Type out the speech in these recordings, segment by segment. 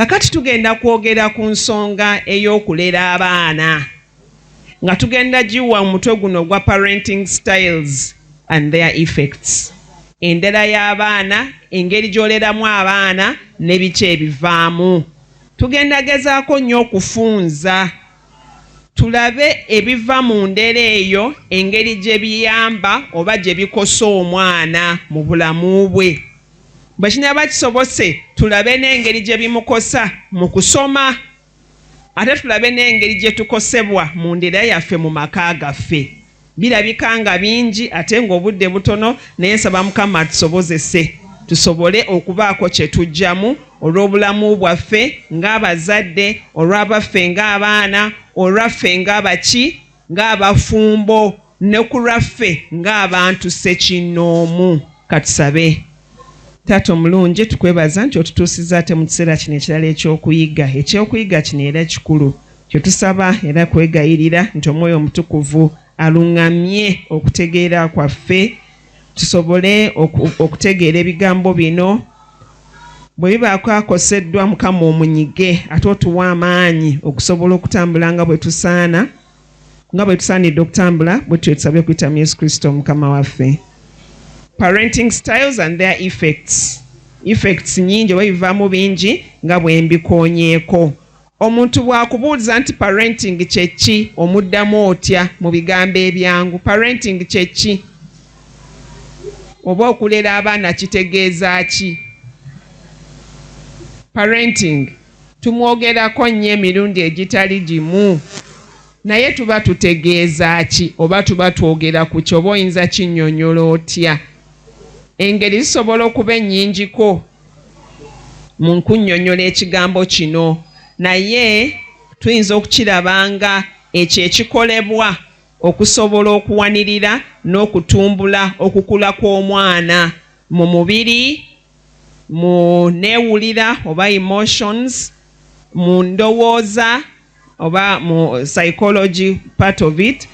Kakati tugenda kwogera ku nsonga ey'okulera abaana nga tugenda giwa omutwe guno ogwa parenting styles and their effects, endera y'abaana, engeri gy'oleramu abaana ne biki ebivaamu. Tugenda gezaako nnyo okufunza tulabe ebiva mu ndera eyo, engeri gye biyamba oba gye bikosa omwana mu bulamu bwe. Bwe kinaaba kisobose, tulabe n'engeri gye bimukosa mu kusoma, ate tulabe n'engeri gye tukosebwa mu ndera yaffe mu maka gaffe. Birabika nga bingi ate ng'obudde butono, naye nsaba Mukama atusobozese tusobole okubaako kye tuggyamu olw'obulamu bwaffe ng'abazadde, olw'abaffe ng'abaana, olwaffe ng'abaki, ng'abafumbo, ne ku lwaffe ng'abantu ssekinnoomu. Katusabe. Taata omulungi, tukwebaza nti otutuusizza ate mu kiseera kino ekirala ekyokuyiga. Ekyokuyiga kino era kikulu. Kye tusaba era kwegayirira nti Omwoyo Omutukuvu aluŋŋamye okutegeera kwaffe, tusobole okutegeera ebigambo bino. Bwe bibaako akoseddwa, Mukama omunyige, ate otuwe amaanyi okusobola okutambula nga bwe tusaana, nga bwe tusaanidde okutambula. Bwe tutyo tusabe okuyita mu Yesu Kristo Mukama waffe. Parenting styles and their effects. Effects nnyingi oba ebivaamu bingi nga bwe mbikoonyeeko. Omuntu bw'akubuuliza nti parenting kye ki, omuddamu otya mu bigambo ebyangu? Parenting kye ki oba okulera abaana kitegeeza ki? Parenting tumwogerako nnyo emirundi egitali gimu, naye tuba tutegeeza ki oba tuba twogera ku ki, oba oyinza kinnyonnyola otya? Engeri zisobola okuba ennyingiko mu nkunnyonnyola ekigambo kino, naye tuyinza okukiraba nga ekyo ekikolebwa okusobola okuwanirira n'okutumbula okukula kw'omwana mu mubiri, mu neewulira oba emotions, mu ndowooza oba mu psychology part of it,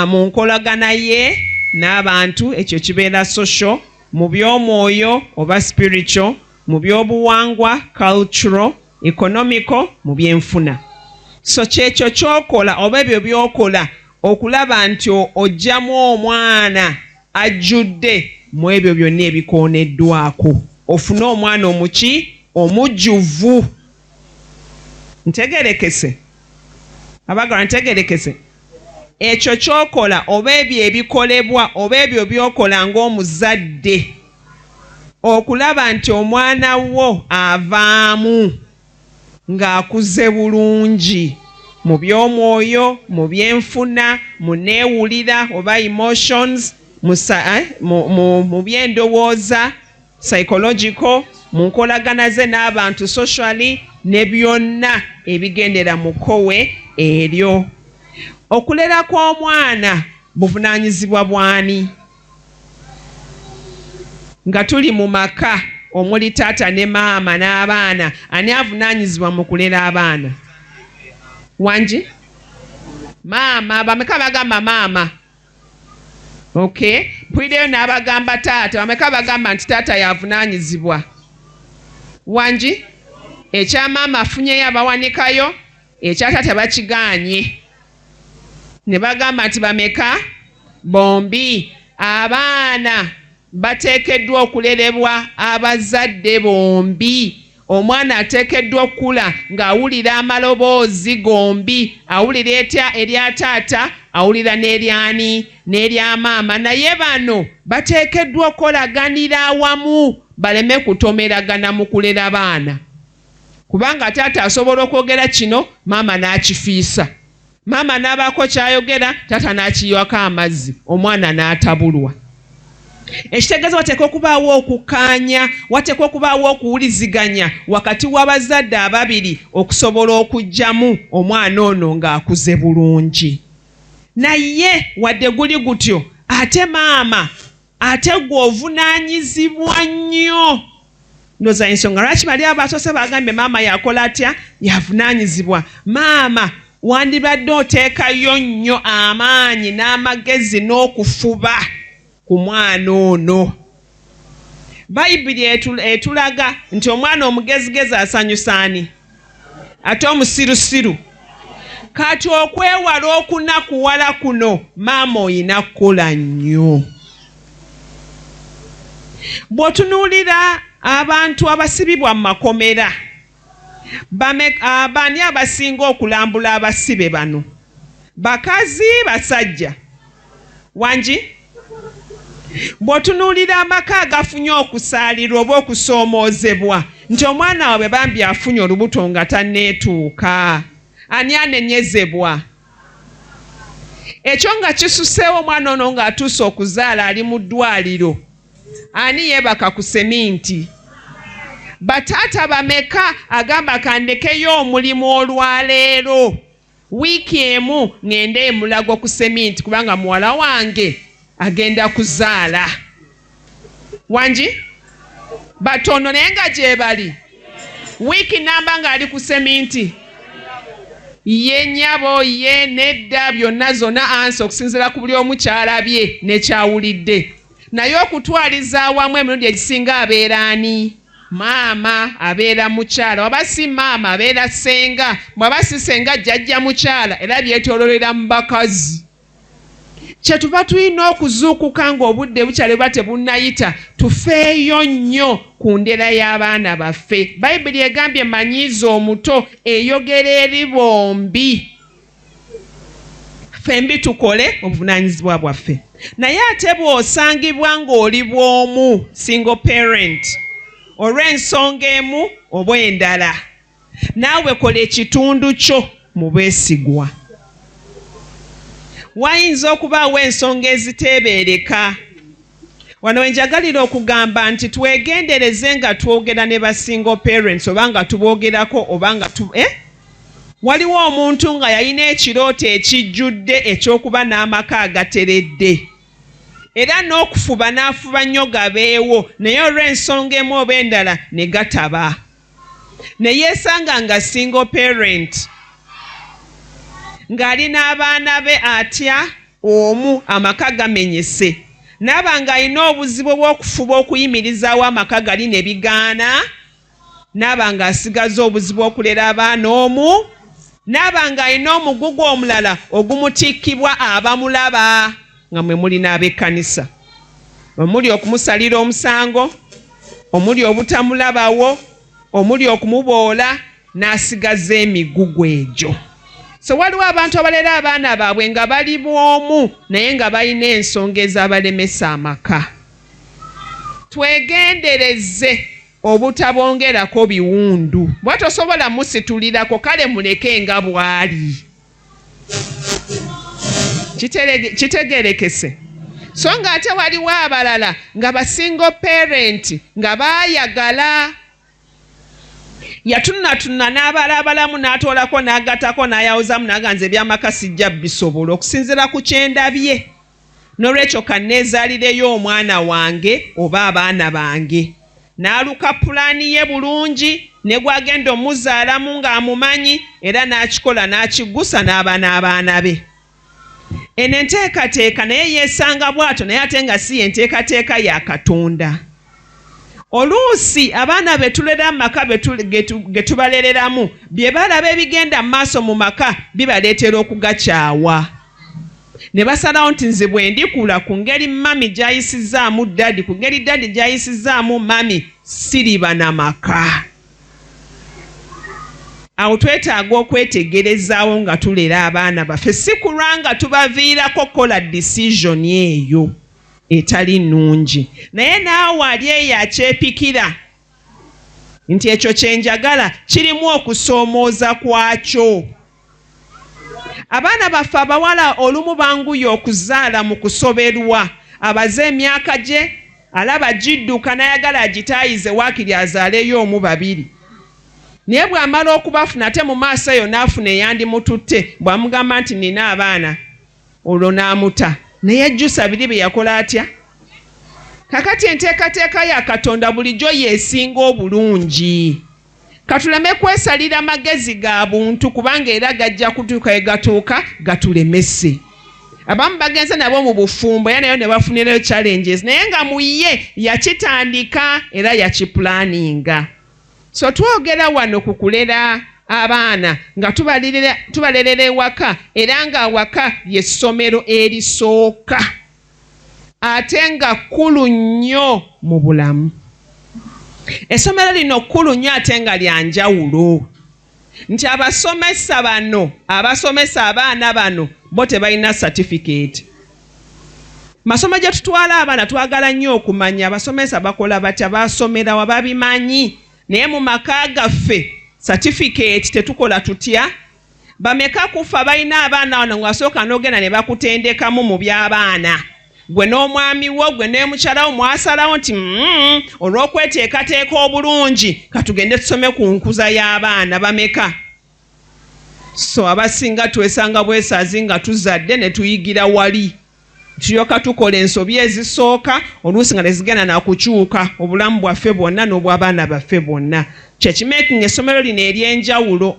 mu nkolagana ye n'abantu, ekyo kibeera social, mu by'omwoyo oba spiritual, mu by'obuwangwa cultural, economical, mu byenfuna. So kyekyo ky'okola oba ebyo by'okola okulaba nti oggyamu omwana ajjudde mu ebyo byonna ebikooneddwako, ofune omwana omuki omujjuvu. Ntegerekese abagalwa? Ntegerekese? Ekyo ky'okola oba ebyo ebikolebwa oba ebyo by'okola ng'omuzadde okulaba nti omwana wo avaamu ng'akuze bulungi mu by'omwoyo, mu byenfuna, mu neewulira oba emotions, mu byendowooza psychological, mu nkolagana ze n'abantu socially, ne byonna ebigendera mu kkowe eryo. Okulera kw'omwana buvunaanyizibwa bw'ani? Nga tuli mu maka omuli taata ne maama n'abaana, ani avunaanyizibwa mu kulera abaana? Wangi? Maama. Bameka bagamba maama? Okay, mpuliddeyo n'abagamba taata. Bameka bagamba nti taata yavunaanyizibwa? Wangi? Ekya maama afunyeyo abawanikayo, ekya taata bakigaanye ne bagamba nti bameka? Bombi. Abaana bateekeddwa okulerebwa abazadde bombi. Omwana ateekeddwa okukula ng'awulira amaloboozi gombi, awulira etya erya taata, awulira n'eryani, n'erya maama. Naye bano bateekeddwa okukolaganira awamu baleme kutomeragana mu kulera baana, kubanga taata asobola okwogera kino, maama n'akifiisa, maama n'abaako ky'ayogera, taata n'akiyiwako amazzi, omwana n'atabulwa. Ekitegeeza wateekwa okubaawo okukkaanya, wateekwa okubaawo okuwuliziganya wakati w'abazadde ababiri okusobola okuggyamu omwana ono ng'akuze bulungi. Naye wadde guli gutyo, ate maama, ate gwe ovunaanyizibwa nnyo. Ndowooza ensonga lwaki bali abasoose bagambye maama yakola atya, yavunaanyizibwa. Maama, wandibadde oteekayo nnyo amaanyi n'amagezi n'okufuba ku mwana ono. Bayibuli etulaga nti omwana omugezigezi asanyusa ani? Ate omusirusiru? Kati okwewala okunakuwala kuno, maama oyina kukola nnyo. Bw'otunuulira abantu abasibibwa mu makomera, baani abasinga okulambula abasibe bano? Bakazi, basajja? Wangi? Bw'otunuulira amaka agafunye okusaalirwa oba okusoomoozebwa nti omwana waabwe bambi afunye olubuto nga tanneetuuka, ani anenyezebwa? Ekyo nga kisuseewo, omwana ono ng'atuuse okuzaala ali mu ddwaliro, ani yeebaka ku seminti? Bataata bameka agamba kandekeyo omulimu olwaleero, wiiki emu ŋŋende e Mulago ku seminti kubanga muwala wange agenda kuzaala? Wangi? Batono, naye nga gyebali. Wiiki namba ng'ali ku seminti. Ye nnyabo, ye nedda, byonna zonna ansa okusinziira ku buli omu ky'alabye ne ky'awulidde. Naye okutwaliza awamu emirundi egisinga abeera ani? Maama, abeera mukyala. Waba si maama, abeera ssenga. Bw'aba si ssenga, jjajja mukyala. Era byetoololera mu bakazi. Kyetuva tulina okuzuukuka ng'obudde bukyali buba tebunnayita, tufeeyo nnyo ku ndera y'abaana baffe. Bayibuli egambye manyiiza omuto, eyogera eri bombi. Ffembi tukole obuvunaanyizibwa bwaffe. Naye ate bw'osangibwa ng'oli bw'omu, single parent, olw'ensonga emu oba endala, naawe kola ekitundu kyo mu bwesigwa. Wayinza okubaawo ensonga eziteebeereka. Wano we njagalira okugamba nti twegendereze nga twogera ne ba single parents oba nga tuboogerako oba nga tu, eh? Waliwo omuntu nga yalina ekirooto ekijjudde eky'okuba n'amaka agateredde, era n'okufuba n'afuba nnyo gabeewo, naye olw'ensonga emu oba endala ne gataba, ne yeesanga nga single parent ng'ali n'abaana be atya omu, amaka gamenyese, n'aba ng'alina obuzibu obw'okufuba okuyimirizaawo amaka gali ne bigaana, n'aba ng'asigaza obuzibu okulera abaana omu, n'aba ng'alina omugugu omulala ogumutikkibwa abamulaba, nga mwe muli n'ab'ekkanisa, omuli okumusalira omusango, omuli obutamulabawo, omuli okumuboola, n'asigaza emigugu egyo. So waliwo abantu abalera abaana baabwe nga bali bw'omu, naye nga balina ensonga ezabalemesa amaka. Twegendereze obutabongerako biwundu. Bwa tosobola musitulirako, kale muleke nga bw'ali. Kitegerekese. So ng'ate waliwo abalala nga ba single parent nga baayagala, yatunatunna n'abalaabalamu, n'atoolako, n'agatako, n'ayawuzamu, n'aganza ebyamaka sijja bisobola okusinziira ku kyendabye, n'olwekyo kanneezaalireyo omwana wange oba abaana bange. N'aluka pulaani ye bulungi ne gwagenda omuzaalamu ng'amumanyi, era n'akikola n'akiggusa n'aba n'abaana be. Eno enteekateeka naye yeesanga bw'atyo, naye ate nga si yenteekateeka ya Katonda. Oluusi abaana be tulera mu maka ge tubalereramu, bye balaba ebigenda mu maaso mu maka bibaleetera okugakyawa, ne basalawo nti nze bwe ndikula, ku ngeri mummy gy'ayisizaamu daddy, ku ngeri daddy gy'ayisizaamu mummy, siriba na maka. Awo twetaaga okwetegerezaawo nga tulera abaana baffe, si kulwa nga tubaviirako kukola decision eyo etali nnungi. Naye naawe ali eyo akyepikira nti ekyo kye njagala, kirimu okusoomooza kwakyo. Abaana baffe abawala olumu banguya okuzaala mu kusoberwa. Abaze emyaka gye, alaba gidduka, n'ayagala agitaayize waakiri azaaleyo omu, babiri. Naye bw'amala okubafuna, ate mu maaso eyo n'afuna eyandimututte, bw'amugamba nti nina abaana, olwo n'amuta, naye ejjusa biri bye yakola atya. Kakati enteekateeka ya Katonda bulijjo yeesinga obulungi. Katuleme kwesalira magezi ga buntu, kubanga era gajja kutuuka we gatuuka gatulemese. Abamu bagenze nabo mu bufumbo era nayo ne bafunirayo challenges, naye nga mu ye yakitandika era yakipulaninga. So twogera wano ku kulera abaana nga tubalerera ewaka, era nga awaka ly'essomero erisooka ate nga kkulu nnyo mu bulamu. Essomero lino kkulu nnyo ate nga lya njawulo, nti abasomesa bano abasomesa abaana bano bo tebalina satifikeeti. Masomo gye tutwala abaana twagala nnyo okumanya abasomesa bakola batya, basomera wa, babimanyi. Naye mu maka gaffe satifikeeti tetukola tutya? Bameka kufa balina abaana wano ng'asooka n'ogenda ne bakutendekamu mu by'abaana, gwe n'omwami wo, gwe ne mukyala wo mwasalawo nti olw'okweteekateeka obulungi katugende tusome ku nkuza y'abaana. Bameka? So abasinga twesanga bwesaazi nga tuzadde ne tuyigira wali, tulyoka tukola ensobi ezisooka, oluusi nga tezigenda nakukyuka obulamu bwaffe bwonna n'obw'abaana baffe bwonna. Kyekimakinga essomero lino ery'enjawulo.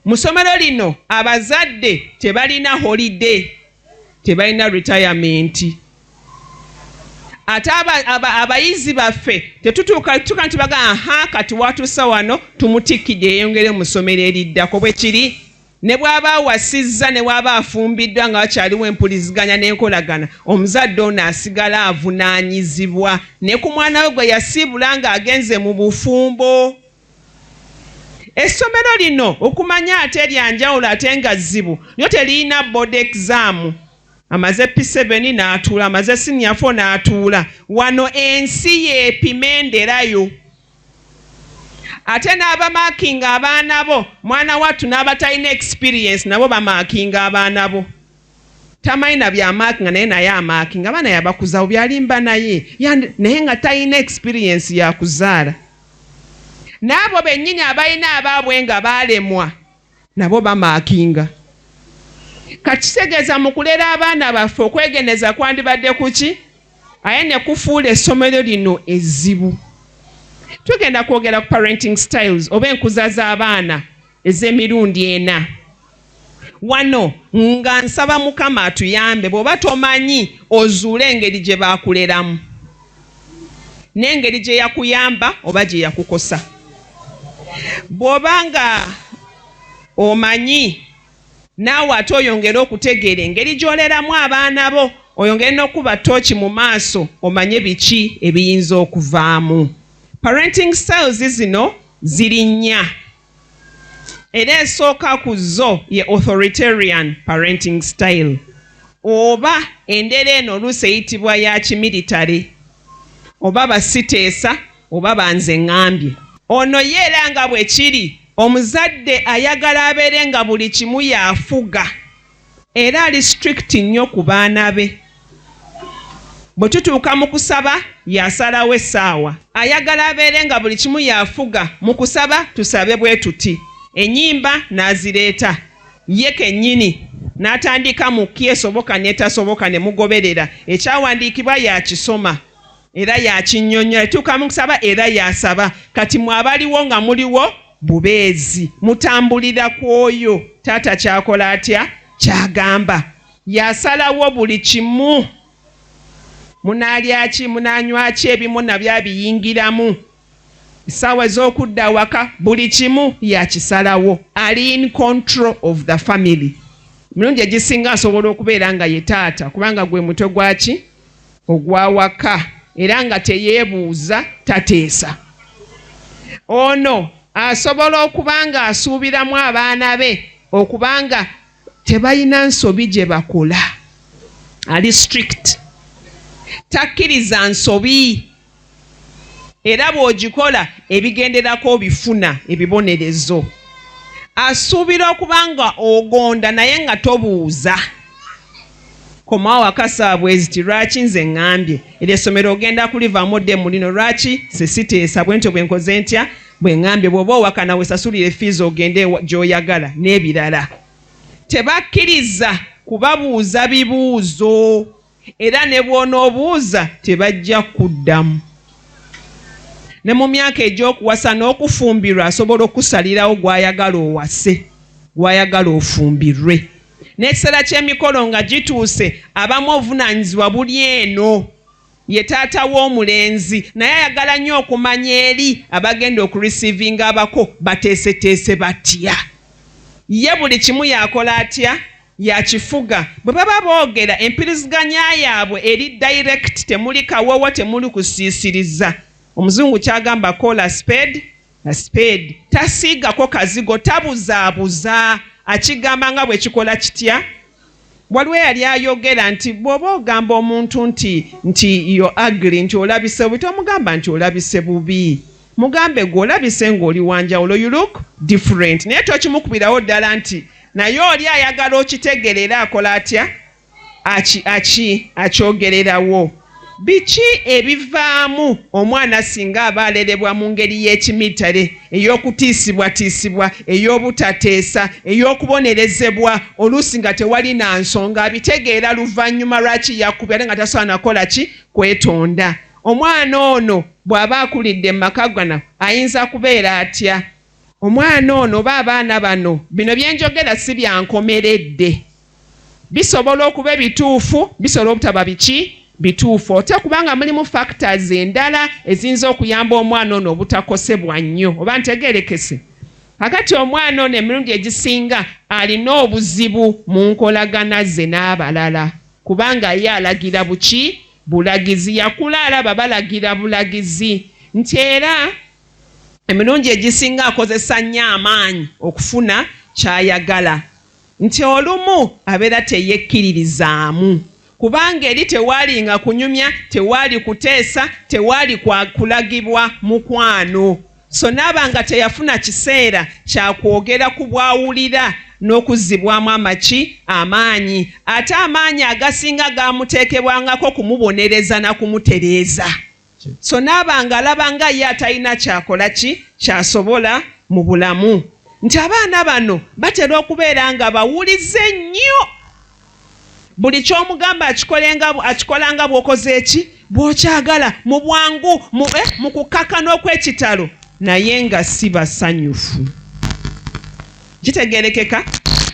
Mu ssomero lino abazadde tebalina holiday, tebalina retirement. Ate abayizi baffe tetutuuka tutuuka nti baga aha, kati watuusa wano, tumutikkidde yeyongere mu ssomero eriddako. Bwe kiri ne bw'aba awasizza, ne bw'aba afumbiddwa, nga wakyaliwo empuliziganya n'enkolagana, omuzadde ono asigala avunaanyizibwa ne ku mwana we gwe yasiibula ng'agenze mu bufumbo. Essomero lino okumanya ate lya njawulo ate nga zzibu lyo teririna board exam. Amaze P7 n'atuula, amaze senior 4 n'atuula. Wano ensi yeepima enderayo, ate n'abamaakinga abaana bo, mwana wattu, n'abatalina experience nabo bamaakinga abaana bo. Tamanyi na byamaakinga, naye amaakinga abaana yabakuzawo byalimba, naye naye nga talina experience yakuzaala. N'abo bennyini abalina abaabwe nga baalemwa nabo bamaakinga. Kati kitegeeza mu kulera abaana baffe okwegeneza kwandibadde kuki, aye ne kufuula essomero lino ezzibu. Tugenda kwogera ku parenting styles oba enkuza z'abaana ez'emirundi ena. Wano nga nsaba Mukama atuyambe, bw'oba tomanyi ozuule engeri gye baakuleramu n'engeri gye yakuyamba oba gye yakukosa. Bw'oba nga omanyi naawe ate oyongere okutegeera engeri gy'oleramu abaana bo, oyongere n'okuba tooki mu maaso, omanye biki ebiyinza okuvaamu. Parenting styles zino ziri nnya, era esooka ku zo ye authoritarian parenting style, oba endera eno oluusi eyitibwa ya kimilitary, oba basiteesa, oba banze ŋŋambye. Ono ye era nga bwe kiri, omuzadde ayagala abeere nga buli kimu y'afuga, era ali strict nnyo ku baana be. Bwe tutuuka mu kusaba, y'asalawo essaawa. Ayagala abeere nga buli kimu y'afuga. Mu kusaba tusabe bwe tuti, ennyimba n'azireeta ye kennyini, n'atandika mu kyesoboka n'etasoboka ne mugoberera. Ekyawandiikibwa yakisoma era yakinnyonnyola. Etuuka mu kusaba era yasaba. Kati mwe abaliwo nga muliwo bubeezi, mutambulira ku oyo taata kyakola atya, kyagamba. Yasalawo buli kimu, munaalya ki, munaanywa ki, ebimu nabyo abiyingiramu. Essaawa ez'okudda awaka, buli kimu yakisalawo, ali in control of the family. Emirundi egisinga asobola okubeera nga ye taata, kubanga gwe mutwe gwaki ogwawaka, era nga teyeebuuza, tateesa. Ono asobola okuba nga asuubiramu abaana be okuba nga tebalina nsobi gye bakola. Ali strict, takkiriza nsobi, era bw'ogikola ebigenderako obifuna ebibonerezo. Asuubira okuba nga ogonda naye nga tobuuza. Komawo waka saawa eziti, lwaki? Nze ŋŋambye. Eryo essomero ogenda kulivaamu odde mu lino, lwaki? Sesiteesa bwe ntyo bwe nkoze ntya, bwe ŋŋambye. Bw'oba owakana, wesasulire fees ogende gy'oyagala n'ebirala. Tebakkiriza kubabuuza bibuuzo, era ne bw'onoobuuza tebajja kuddamu. Ne mu myaka egy'okuwasa n'okufumbirwa, asobola okusalirawo gw'ayagala owase, gw'ayagala ofumbirwe. N'ekiseera ky'emikolo nga gituuse, abamu obuvunaanyizibwa buli eno. Ye taata w'omulenzi naye ayagala nnyo okumanya eri abagenda okureceivinga abako bateeseteese batya. Ye buli kimu yakola atya? Yakifuga. Bwe baba boogera, empiriziganya yaabwe eri direct, temuli kawowo, temuli kusiisiriza. Omuzungu kyagamba call a spade a spade. Tasiigako kazigo, tabuzaabuza, akigamba nga bwe kikola kitya. Waliwo eyali ayogera nti bw'oba ogamba omuntu nti you're ugly, nti olabise bubi, tomugamba nti olabise bubi, mugambe gwe olabise ng'oli wanjawulo, you look different, naye tokimukubirawo ddala nti naye oli ayagala okitegeera akola atya, akyogererawo. Biki ebivaamu omwana singa aba alerebwa mu ngeri y'ekimitale, ey'okutiisibwatiisibwa, ey'obutateesa, ey'okubonerezebwa, oluusi nga tewali na nsonga, abitegeera luvannyuma lwaki yakubye ate nga tasobola nakola ki, kwetonda. Omwana ono bw'aba akulidde mu maka gano ayinza kubeera atya? Omwana ono oba abaana bano, bino byenjogera si byankomeredde, bisobola okuba ebituufu, bisobola obutaba biki bituufu, ote kubanga mulimu factors endala eziyinza okuyamba omwana ono obutakosebwa nnyo. Oba ntegerekese? Kakati omwana ono emirundi egisinga alina obuzibu mu nkolagana ze n'abalala, kubanga ye alagira buki bulagizi, yakula alaba balagira bulagizi, nti era emirundi egisinga akozesa nnyo amaanyi okufuna ky'ayagala, nti olumu abeera teyekkiririzaamu, kubanga eri tewaali nga kunyumya, tewaali kuteesa, tewaali kulagibwa mukwano. So naaba nga teyafuna kiseera kyakwogera ku bwawulira n'okuzzibwamu amaki amaanyi, ate amaanyi agasinga gamuteekebwangako kumubonereza na kumutereeza. So naaba nga alaba nga ye atalina kyakola ki kyasobola mu bulamu, nti abaana bano batera okubeera nga bawulize nnyo, buli ky'omugamba akikola nga bw'okoze eki bw'okyagala, mu bwangu, mu kukkakana okw'ekitalo, naye nga si basanyufu. Kitegerekeka?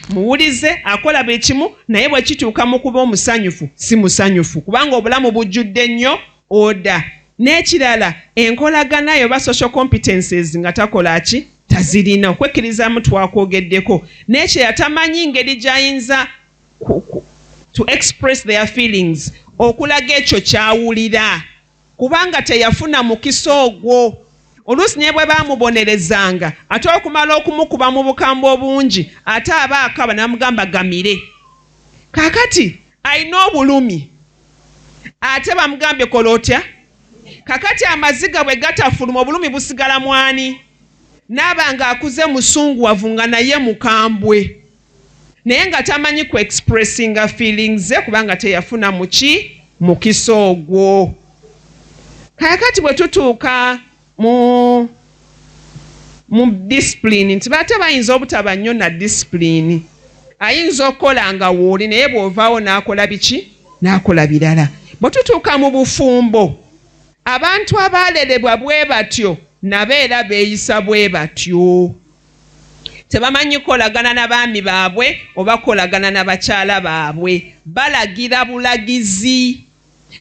Muwulize, akola buli kimu, naye bwe kituuka mu kuba omusanyufu si musanyufu, kubanga obulamu bujjudde nnyo order. N'ekirala, enkolagana yo oba social competences nga takola ki, tazirina. Okwekkirizaamu twakwogeddeko. N'ekirala, tamanyi ngeri gy'ayinza to express their feelings, okulaga ekyo ky'awulira, kubanga teyafuna mukisa ogwo. Oluusi ne bwe baamubonerezanga, ate okumala okumukuba mu bukambwe obungi, ate aba akaba n'amugamba gamire. Kaakati alina obulumi, ate bamugambye kola otya. Kakati amaziga bwe gatafuluma, obulumi busigala mwani, naaba ng'akuze musunguwavu, nga naye mukambwe, naye nga tamanyi ku expressinga feelings ze, kubanga teyafuna muki mukisa ogwo. Kaakati bwe tutuuka mu discipline, nti bate bayinza obutaba nnyo na discipline, ayinza okukola nga wooli, naye bw'ovaawo n'akola biki, n'akola birala. Bwe tutuuka mu bufumbo, abantu abaalerebwa bwe batyo nabo era beeyisa bwe batyo, tebamanyi kukolagana na baami baabwe oba kukolagana na bakyala baabwe, balagira bulagizi.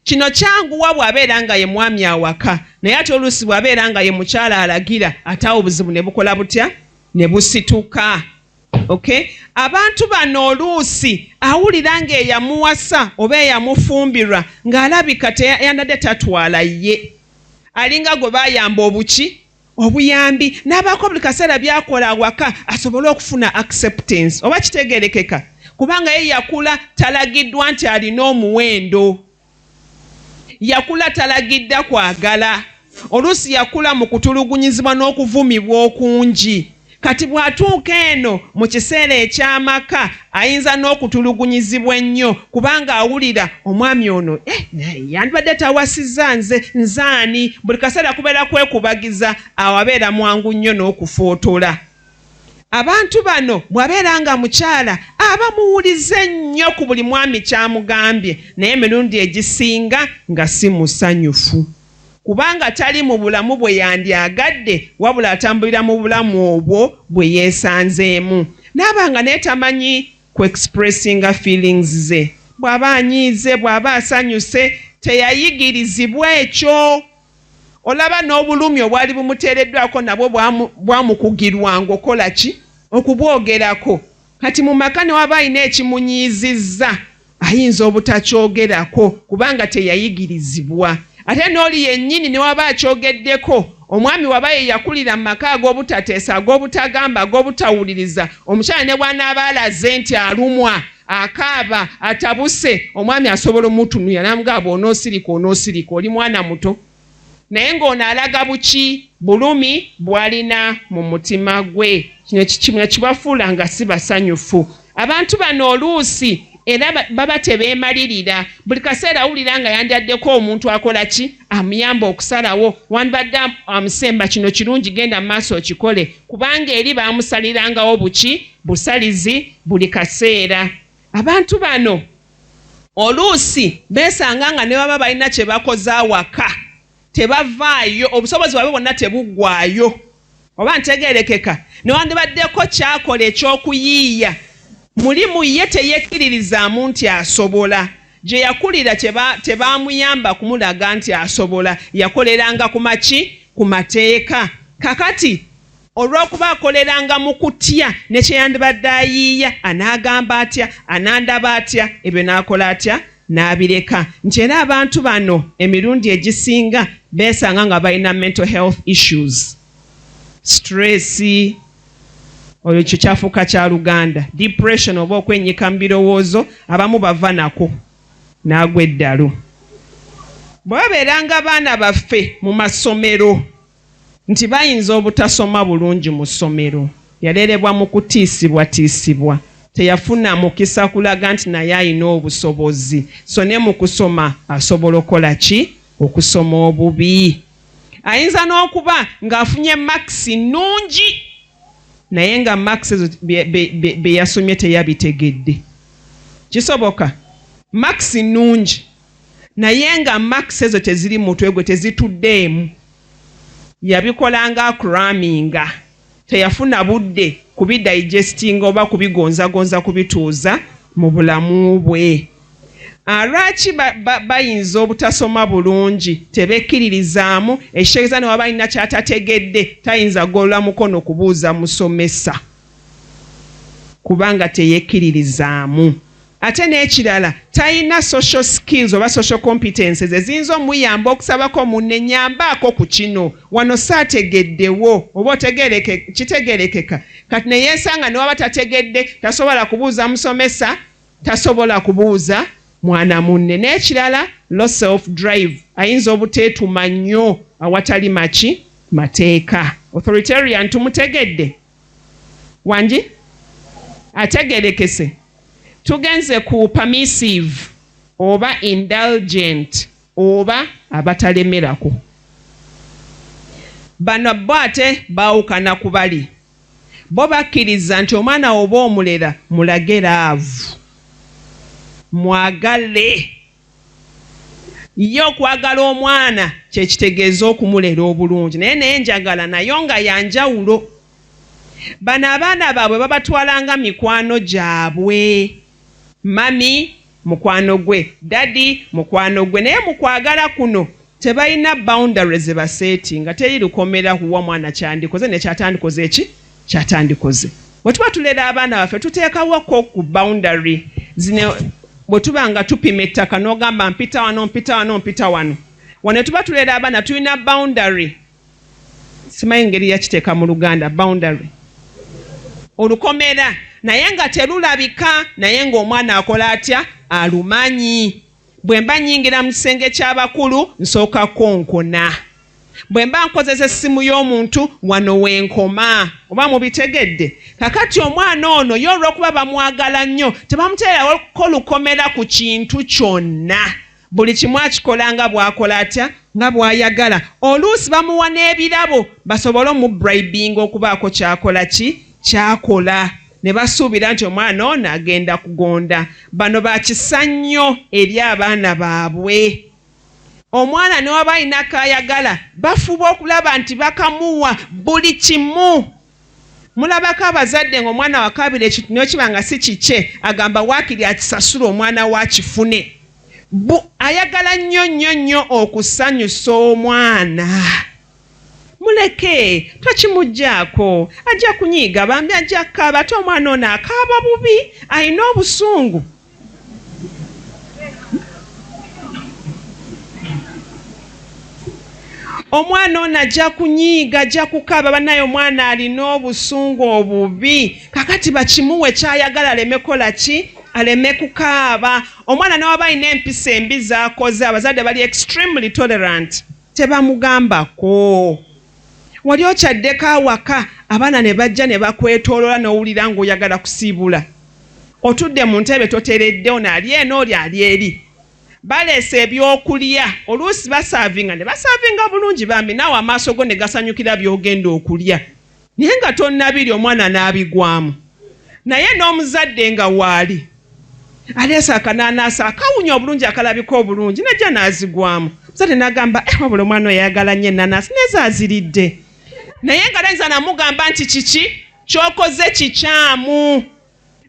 Kino kyanguwa bw'abeera nga ye mwami awaka, naye ate oluusi bw'abeera nga ye mukyala alagira, ate awo obuzibu ne bukola butya, ne busituka. Okay, abantu bano oluusi awulira ng'eyamuwasa oba eyamufumbirwa ng'alabika teyandadde tatwala, ye alinga gwe bayamba obuki obuyambi, n'abaako buli kaseera byakola awaka asobole okufuna acceptance. Oba kitegerekeka? Kubanga ye yakula talagiddwa nti alina omuwendo, yakula talagidda kwagala, oluusi yakula mu kutulugunyizibwa n'okuvumibwa okungi. Kati bw'atuuka eno mu kiseera eky'amaka, ayinza n'okutulugunyizibwa ennyo, kubanga awulira omwami ono yandibadde tawasizza nze, nzaani? Buli kaseera kubeera kwekubagiza, awo abeera mwangu nnyo n'okufootola. Abantu bano bw'abeera nga mukyala, aba muwulize nnyo ku buli mwami kyamugambye, naye emirundi egisinga nga si musanyufu, kubanga tali mu bulamu bwe yandyagadde, wabula atambulira mu bulamu obwo bwe yeesanzeemu, naaba nga naye tamanyi. ku expressinga feelings ze. Bw'aba anyiize, bw'aba asanyuse, teyayigirizibwa ekyo. Olaba n'obulumi obwali bumuteereddwako nabwo bwamukugirwanga okukola ki? Okubwogerako. Kati mu maka ne waba alina ekimunyiizizza, ayinza obutakyogerako kubanga teyayigirizibwa. Ate n'oli yennyini ne waba akyogeddeko, omwami waba ye yakulira mu maka ag'obutateesa, ag'obutagamba, ag'obutawuliriza, omukyala ne bw'anaaba alaze nti alumwa, akaaba, atabuse, omwami asobola omutunuya n'amugamba, bw'onoosirika onoosirika, oli mwana muto. Naye ng'ono alaga buki? Bulumi bw'alina mu mutima gwe. Kino kino kibafuula nga si basanyufu. Abantu bano oluusi era baba tebeemalirira. Buli kaseera awulira nga yandyaddeko omuntu akola ki? Amuyamba okusalawo. Wandibadde amusemba, kino kirungi, genda mu maaso okikole. Kubanga eri baamusalirangawo buki? Busalizi buli kaseera. Abantu bano oluusi beesanga nga ne baba balina kye bakoze awaka, tebavaayo, obusobozi bwabwe bwonna tebuggwaayo. Oba ntegeerekeka? Newandibaddeko ky'akola eky'okuyiiya, muli mu ye teyekkiririzaamu nti asobola. Gye yakulira tebaamuyamba kumulaga nti asobola. Yakoleranga ku maki? Ku mateeka. Kakati olw'okuba akoleranga mu kutya, ne kye yandibadde ayiiya, anaagamba atya, anandaba atya, ebyo n'akola atya? N'abireka. Nti era abantu bano emirundi egisinga beesanga nga balina mental health issues, stress, oyo kyo kyafuuka kya Luganda, depression oba okwennyika mu birowoozo, abamu bava nako n'agwa eddalu. Bwe babeeranga baana baffe mu masomero, nti bayinza obutasoma bulungi mu ssomero, yalerebwa mu kutiisibwatiisibwa, teyafuna mukisa kulaga nti naye alina obusobozi, so ne mu kusoma asobola okukola ki? Okusoma obubi. Ayinza n'okuba ng'afunye marks nnungi, naye nga marks ezo bye yasomye teyabitegedde. Kisoboka marks nnungi, naye nga marks ezo teziri mutwe gwe, tezituddeemu, yabikolanga acraminga, teyafuna budde kubidigestinga oba kubigonzagonza kubituuza mu bulamu bwe. Lwaki bayinza obutasoma bulungi? Tebekkiririzaamu, ekitegeeza ne waba alina ky'atategedde tayinza kugolola mukono kubuuza musomesa kubanga teyekkiririzaamu. Ate n'ekirala, talina social skills oba social competences eziyinza omuyamba okusabako munne, nyambaako ku kino wano saategeddewo, oba kitegerekeka. Kati ne yeesanga ne waba tategedde tasobola kubuuza musomesa, tasobola kubuuza mwana munne. N'ekirala, low self drive, ayinza obuteetuma nnyo awatali maki? Mateeka. Authoritarian tumutegedde wangi, ategerekese. Tugenze ku permissive oba indulgent oba abatalemerako. Bano bo ate baawukana ku bali. Bo bakkiriza nti omwana oba omulera, mulage love, mwagale. Ye okwagala omwana kyekitegeeza okumulera obulungi, naye njagala nayo nga yanjawulo. Bano abaana baabwe babatwalanga mikwano gyabwe. Mummy mukwano gwe, daddy mukwano gwe, naye mu kwagala kuno tebalina boundary ze baseetinga, teri lukomera kuwa mwana kyandikoze ne kyatandikoze eki kyatandikoze. Bwe tuba tulera abaana baffe, tuteekawoko ku boundary zino. Bwe tuba nga tupima ettaka n'ogamba mpita wano, mpita wano, mpita wano, wano tuba tulera abaana tulina boundary. Simanyi ngeri yakiteeka mu Luganda boundary, olukomera, naye nga terulabika, naye ng'omwana akola atya? Alumanyi. Bwe mba nnyingira mu kisenge ky'abakulu, nsooka konkona. Bwe mba nkozesa essimu y'omuntu, wano wenkoma. Oba mubitegedde? Kakati omwana ono ye olw'okuba bamwagala nnyo, tebamuteerako lukomera ku kintu kyonna, buli kimu akikola nga bw'akola atya? Nga bw'ayagala. Oluusi bamuwa n'ebirabo basobole omubribinga okubaako kyakola ki? Kyakola, ne basuubira nti omwana ono agenda kugonda. Bano bakisa nnyo eri abaana baabwe. Omwana ne waba alina kayagala, bafuba okulaba nti bakamuwa buli kimu. Mulabako abazadde ng'omwana wakaabira ekintu n'okiba nga si kikye, agamba waakiri akisasule omwana we akifune. Ayagala nnyo nnyo nnyo okusanyusa omwana. Muleke, tokimuggyaako, ajja kunyiiga bambi, ajja kukaaba, ate omwana ono akaaba bubi, alina obusungu. Omwana ono ajja kunyiiga, ajja kukaaba, bannaye omwana alina obusungu obubi. Kakati bakimuwe ky'ayagala aleme kukola ki? Aleme kukaaba. Omwana ne waba alina empisa embi z'akoze, abazadde bali extremely tolerant, tebamugambako. Wali okyaddeko awaka abaana ne bajja ne bakwetooloola n'owulira ng'oyagala kusiibula. Otudde mu ntebe toteredde, ono ali eno, oli ali eri. Baleese ebyokulya, oluusi basaavinga ne basaavinga bulungi bambi, naawe amaaso go ne gasanyukira by'ogenda okulya. Naye nga tonnabirya omwana n'abigwamu. Naye n'omuzadde nga waali aleese akanaanaasi akawunya obulungi akalabika obulungi n'ajja n'azigwamu. Omuzadde n'agamba, wabula omwana oyo ayagala nnyo ennanaasi naye zaaziridde. Naye nga tayinza namugamba nti kiki ky'okoze kikyamu.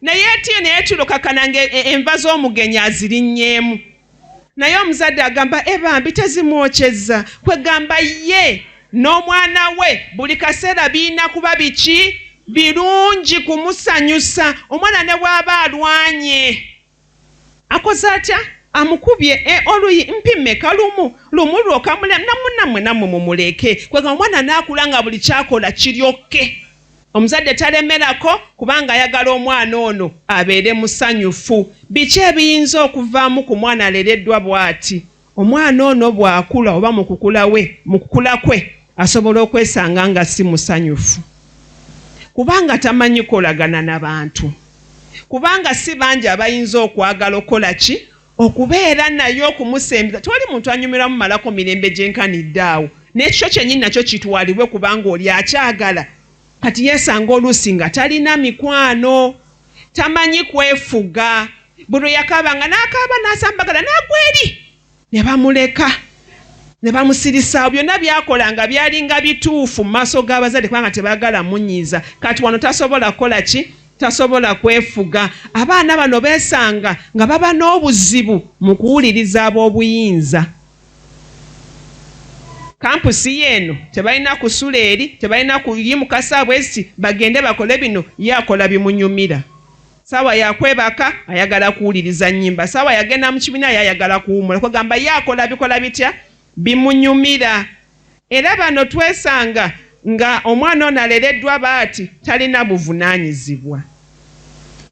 Naye etiyo naye tulokakana nga enva z'omugenyi azirinnyeemu. Naye omuzadde agamba, bambi tezimwokyezza. Kwegamba ye n'omwana we buli kaseera birina kuba biki birungi kumusanyusa. Omwana ne bw'aba alwanye akoze atya? Amukubye oluyi mpime kalumu lumu lwokka nammwe nammwe mumuleke. Kwegamba omwana n'akula nga buli kyakola kiryokke. Omuzadde talemerako kubanga ayagala omwana ono abeere musanyufu. Biki ebiyinza okuvaamu ku mwana alereddwa bw'ati? Omwana ono bw'akula oba mu kukula we, mu kukula kwe asobola okwesanga nga si musanyufu. Kubanga tamanyi kukolagana na bantu. Kubanga si bangi abayinza okwagala okukola ki? Okubeera naye okumusembeza. Tewali muntu anyumirwa mumalako mirembe gyenkanidde awo. N'ekikyo kyennyini nakyo kitwalibwe kubanga oli akyagala. Kati yeesanga oluusi nga talina mikwano, tamanyi kwefuga. Buli lwe yakaabanga n'akaaba n'asambagala n'agwa eri. Ne bamuleka, ne bamusirisaawo. Byonna by'akolanga byalinga bituufu mu maaso g'abazadde kubanga tebaagala munyiiza. Kati wano tasobola kukola ki? Tasobola kwefuga. Abaana bano beesanga nga baba n'obuzibu mu kuwuliriza ab'obuyinza. Kampusi yeeno tebalina kusula eri, tebalina kuyimuka ssaawa ezi, bagende bakole bino, ye akola bimunyumira. Ssaawa ya kwebaka ayagala kuwuliriza nnyimba, ssaawa yagenda mu kibiina ye ayagala kuwummula. Kwegamba ye akola bikola bitya? Bimunyumira. Era bano twesanga nga omwana ono alereddwa bw'ati talina buvunaanyizibwa.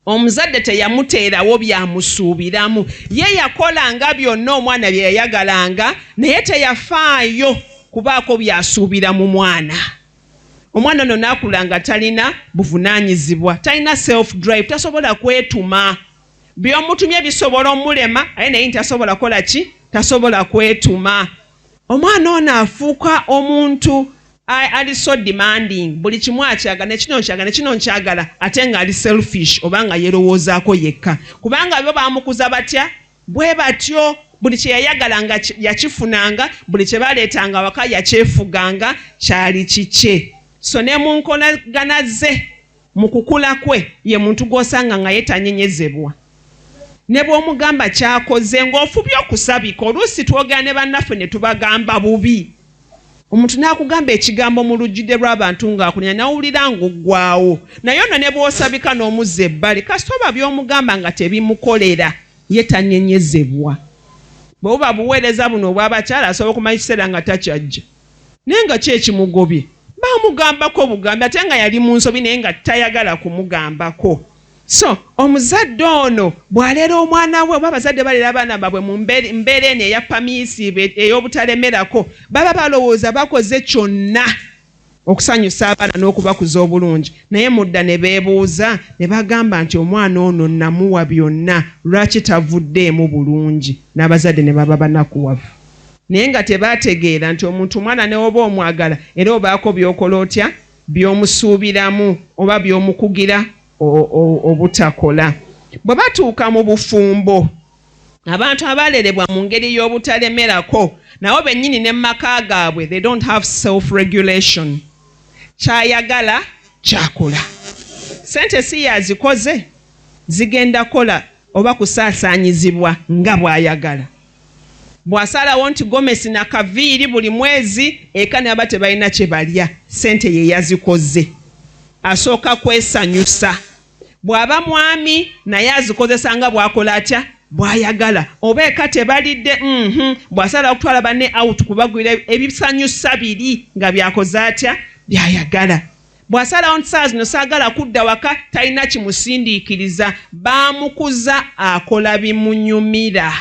Omuzadde teyamuteerawo byamusuubiramu. Ye yakolanga byonna omwana bye yayagalanga, naye teyafaayo kubaako by'asuubira mu mwana. Omwana ono n'akula nga talina buvunaanyizibwa, talina self drive, tasobola kwetuma. By'omutumye bisobola omulema, aye naye tasobola kukola ki? Tasobola kwetuma. Omwana ono afuuka omuntu ali so demanding, buli kimu akyagala, ne kino nkyagala, ne kino nkyagala, ate ng'ali selfish oba nga yeerowoozaako yekka. Kubanga bo baamukuza batya? Bwe batyo buli kye yayagalanga yakifunanga, buli kye baleetanga awaka yakyefuganga, kyali kikye. So ne mu nkolagana ze, mu kukula kwe, ye muntu gw'osanga nga ye tanyenyezebwa. Ne bw'omugamba ky'akoze ng'ofubye okusabika, oluusi twogera ne bannaffe ne tubagamba bubi. Omuntu n'akugamba ekigambo mu lujjudde lw'abantu ng'akunenya n'awulira ng'oggwawo. Naye ono ne bw'osabika n'omuzza ebbali, kasita oba by'omugamba nga tebimukolera, ye tanyenyezebwa. Bwe buba buweereza buno obw'abakyala asobola okumala ekiseera nga takyajja. Naye nga ki ekimugobye? Baamugambako bugambi ate nga yali mu nsobi naye nga tayagala kumugambako. So omuzadde ono bw'alera omwana we oba abazadde balera abaana baabwe mu mbeera eno eya permissive ey'obutalemerako, baba balowooza bakoze kyonna okusanyusa abaana n'okubakuza obulungi. Naye mudda ne beebuuza ne bagamba nti omwana ono namuwa byonna, lwaki tavuddeemu bulungi? N'abazadde ne baba banakuwavu. Naye nga tebaategeera nti omuntu mwana ne woba omwagala era obaako by'okola otya? By'omusuubiramu oba by'omukugira obutakola. Bwe batuuka mu bufumbo, abantu abalerebwa mu ngeri y'obutalemerako nabo bennyini ne mu maka gaabwe they don't have self-regulation. Ky'ayagala Kyakola sente si yazikoze, zigenda kola oba kusaasaanyizibwa nga bw'ayagala. Bw'asalawo nti gomesi na kaviiri buli mwezi, eka ne baba tebalina kye balya, sente ye yazikoze, asooka kwesanyusa. Bw'aba mwami naye azikozesa nga bw'akola atya? Bw'ayagala. Oba eka tebalidde, Bw'asalawo okutwala banne out kubagwira ebisanyusa biri nga byakoze atya? By'ayagala. Bw'asalawo nti saa zino saagala kudda waka, talina kimusindiikiriza. Baamukuza akola bimunyumira.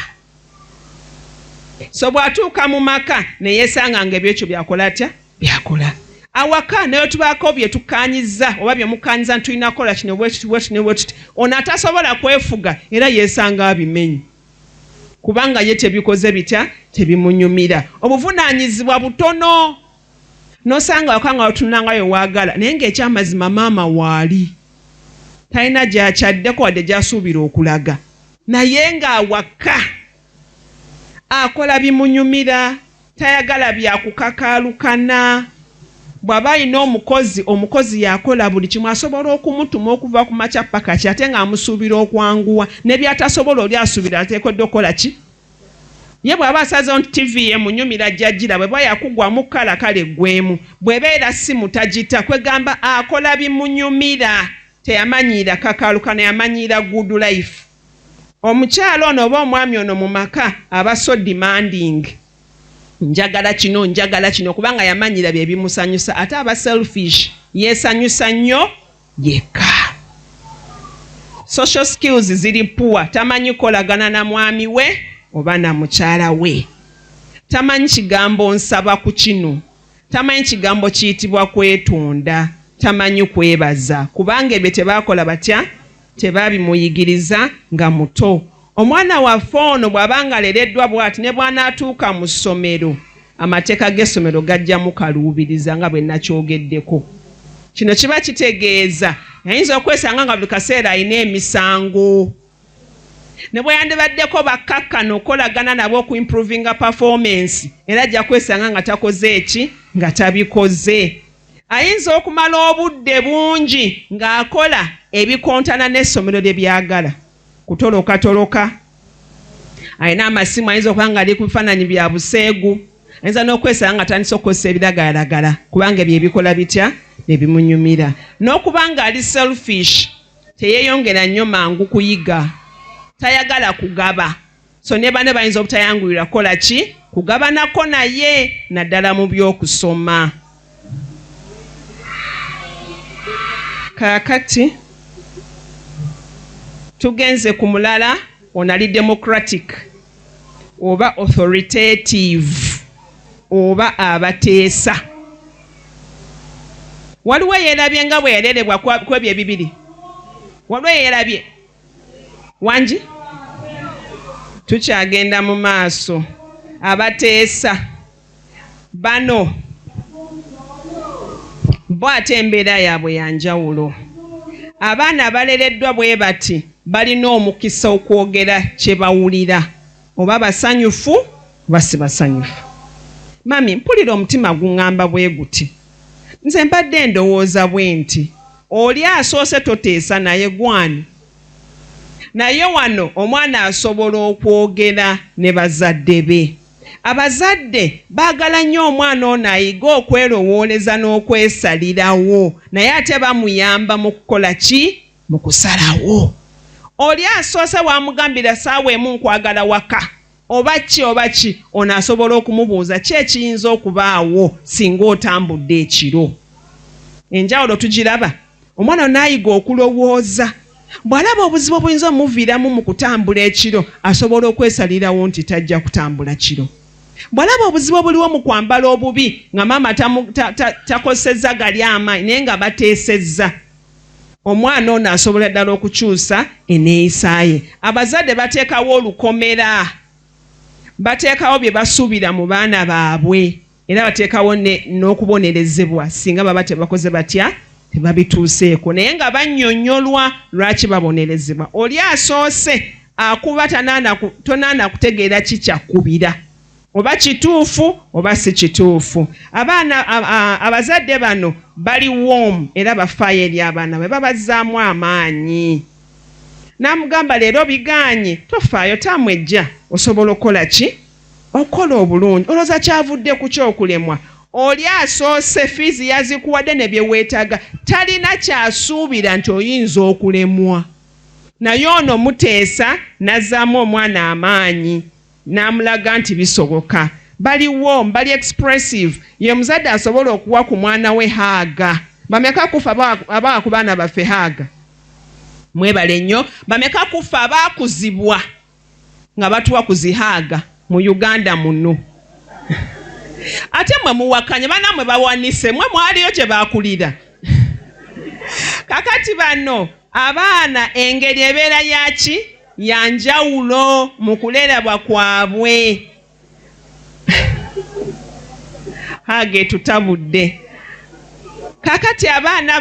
So bw'atuuka mu maka ne yeesanga nga ebyekyo byakola atya? Byakola. Awaka naye tubaako bye tukkaanyizza oba bye mukkaanyiza nti tulina kukola kino bwe kiti bwe kiti ne bwe kiti. Ono atasobola kwefuga era yeesanga abimenye, kubanga ye tebikoze bitya? Tebimunyumira. Obuvunaanyizibwa butono, n'osanga waka nga watunanga we waagala, naye ng'ekyamazima maama waali talina gy'akyaddeko wadde gy'asuubira okulaga, naye ng'awaka akola bimunyumira, tayagala byakukakaalukana. Bw'aba alina omukozi, omukozi yakola buli kimu, asobola okumutuma okuva ku makya paka ki, ate ng'amusuubira okwanguwa ne by'atasobola oli asuubira ateekeddwa okukola ki. Ye bw'aba asazeewo nti TV emunyumira jjajjira, bw'eba yakugwamu kkala kale eggwemu, bw'ebeera simu tagita. Kwegamba akola bimunyumira, teyamanyiira kakaalukana, yamanyiira good life. Omukyala ono oba omwami ono mu maka aba so demanding, njagala kino, njagala kino, kubanga yamanyira bye bimusanyusa. Ate aba selfish, yeesanyusa nnyo yekka. Social skills ziri poor, tamanyi kukolagana na mwami we oba na mukyala we, tamanyi kigambo nsaba ku kino, tamanyi kigambo kiyitibwa kwetonda, tamanyi kwebaza, kubanga ebyo tebakola batya? Tebabimuyigiriza nga muto. Omwana waffe ono bw'aba nga alereddwa bw'ati, ne bw'anaatuuka mu ssomero, amateeka g'essomero gajja mukaluubiriza nga bwe nakyogeddeko. Kino kiba kitegeeza ayinza okwesanga nga buli kaseera alina emisango, ne bwe yandibaddeko bakkakkana okukolagana nabo okuimprovinga performance, era ajja kwesanga nga takoze eki? Nga tabikoze. Ayinza okumala obudde bungi ng'akola ebikontana n'essomero lye byagala, kutolokatoloka, alina amasimu, ayinza okuba nga ali ku bifaananyi bya buseegu, ayinza n'okwesanga nga atandise okukozesa ebiragalalagala, kubanga ebyo ebikola bitya? Bye bimunyumira. N'okuba nga ali selfish, teyeeyongera nnyo mangu kuyiga, tayagala kugaba, so ne banne bayinza obutayanguyirwa kukola ki? Kugabanako naye, naddala mu by'okusoma. Kaakati tugenze ku mulala. Ono ali democratic oba authoritative oba abateesa. Waliwo yeerabye nga bwe yalerebwa ku ebyo ebibiri? Waliwo yeerabye wangi? Tukyagenda mu maaso. Abateesa bano bo ate embeera yaabwe ya njawulo. Abaana abalereddwa bwe bati balina omukisa okwogera kye bawulira, oba basanyufu oba si basanyufu. "Mummy, mpulira omutima guŋŋamba bwe guti, nze mbadde ndowooza bwe nti." Oli asoose toteesa naye gwani, naye wano omwana asobola okwogera ne bazadde be. Abazadde baagala nnyo omwana ono ayige okwerowooleza n'okwesalirawo, naye ate bamuyamba mu kukola ki? Mu kusalawo. Oli asoose wamugambira saawa emu nkwagala waka oba ki oba ki, ono asobola okumubuuza ki ekiyinza okubaawo singa otambudde ekiro. Enjawulo tugiraba. Omwana n'ayiga okulowooza, bw'alaba obuzibu obuyinza omuviiramu mu kutambula ekiro, asobola okwesalirawo nti tajja kutambula kiro. Bw'alaba obuzibu obuliwo mu kwambala obubi nga maama takozesezza gali amaanyi naye nga bateesezza, omwana ono asobola ddala okukyusa eneeyisa ye. Abazadde bateekawo olukomera, bateekawo bye basuubira mu baana baabwe, era bateekawo n'okubonerezebwa singa baba tebakoze batya? Tebabituuseeko, naye nga bannyonnyolwa lwaki babonerezebwa. Oli asoose akuba tonaana kutegeera ki kyakkubira. Oba kituufu oba si kituufu. Abaana abazadde bano bali warm era bafaayo eri abaana bwe babazzaamu amaanyi. N'amugamba leero bigaanye, tofaayo taamu ejja osobola okukola ki? Okukola obulungi. Olowooza kyavudde ku ki okulemwa? Oli asoose fiizi yazikuwadde ne bye weetaaga, talina ky'asuubira nti oyinza okulemwa. Naye ono muteesa n'azzaamu omwana amaanyi n'amulaga nti bisoboka. Bali warm, bali expressive. Ye muzadde asobola okuwa ku mwana we hug. Bameka ku ffe abawa ku baana baffe hug? Mwebale nnyo. Bameka ku ffe abaakuzibwa nga batuwa ku zi hug mu Uganda muno? Ate mwe muwakanye, banammwe bawanise, mwe mwaliyo gye baakulira. Kakati bano abaana engeri ebeera yaki? Ya njawulo mu kulerabwa kwabwe. Hug etutabudde. Kakati abaana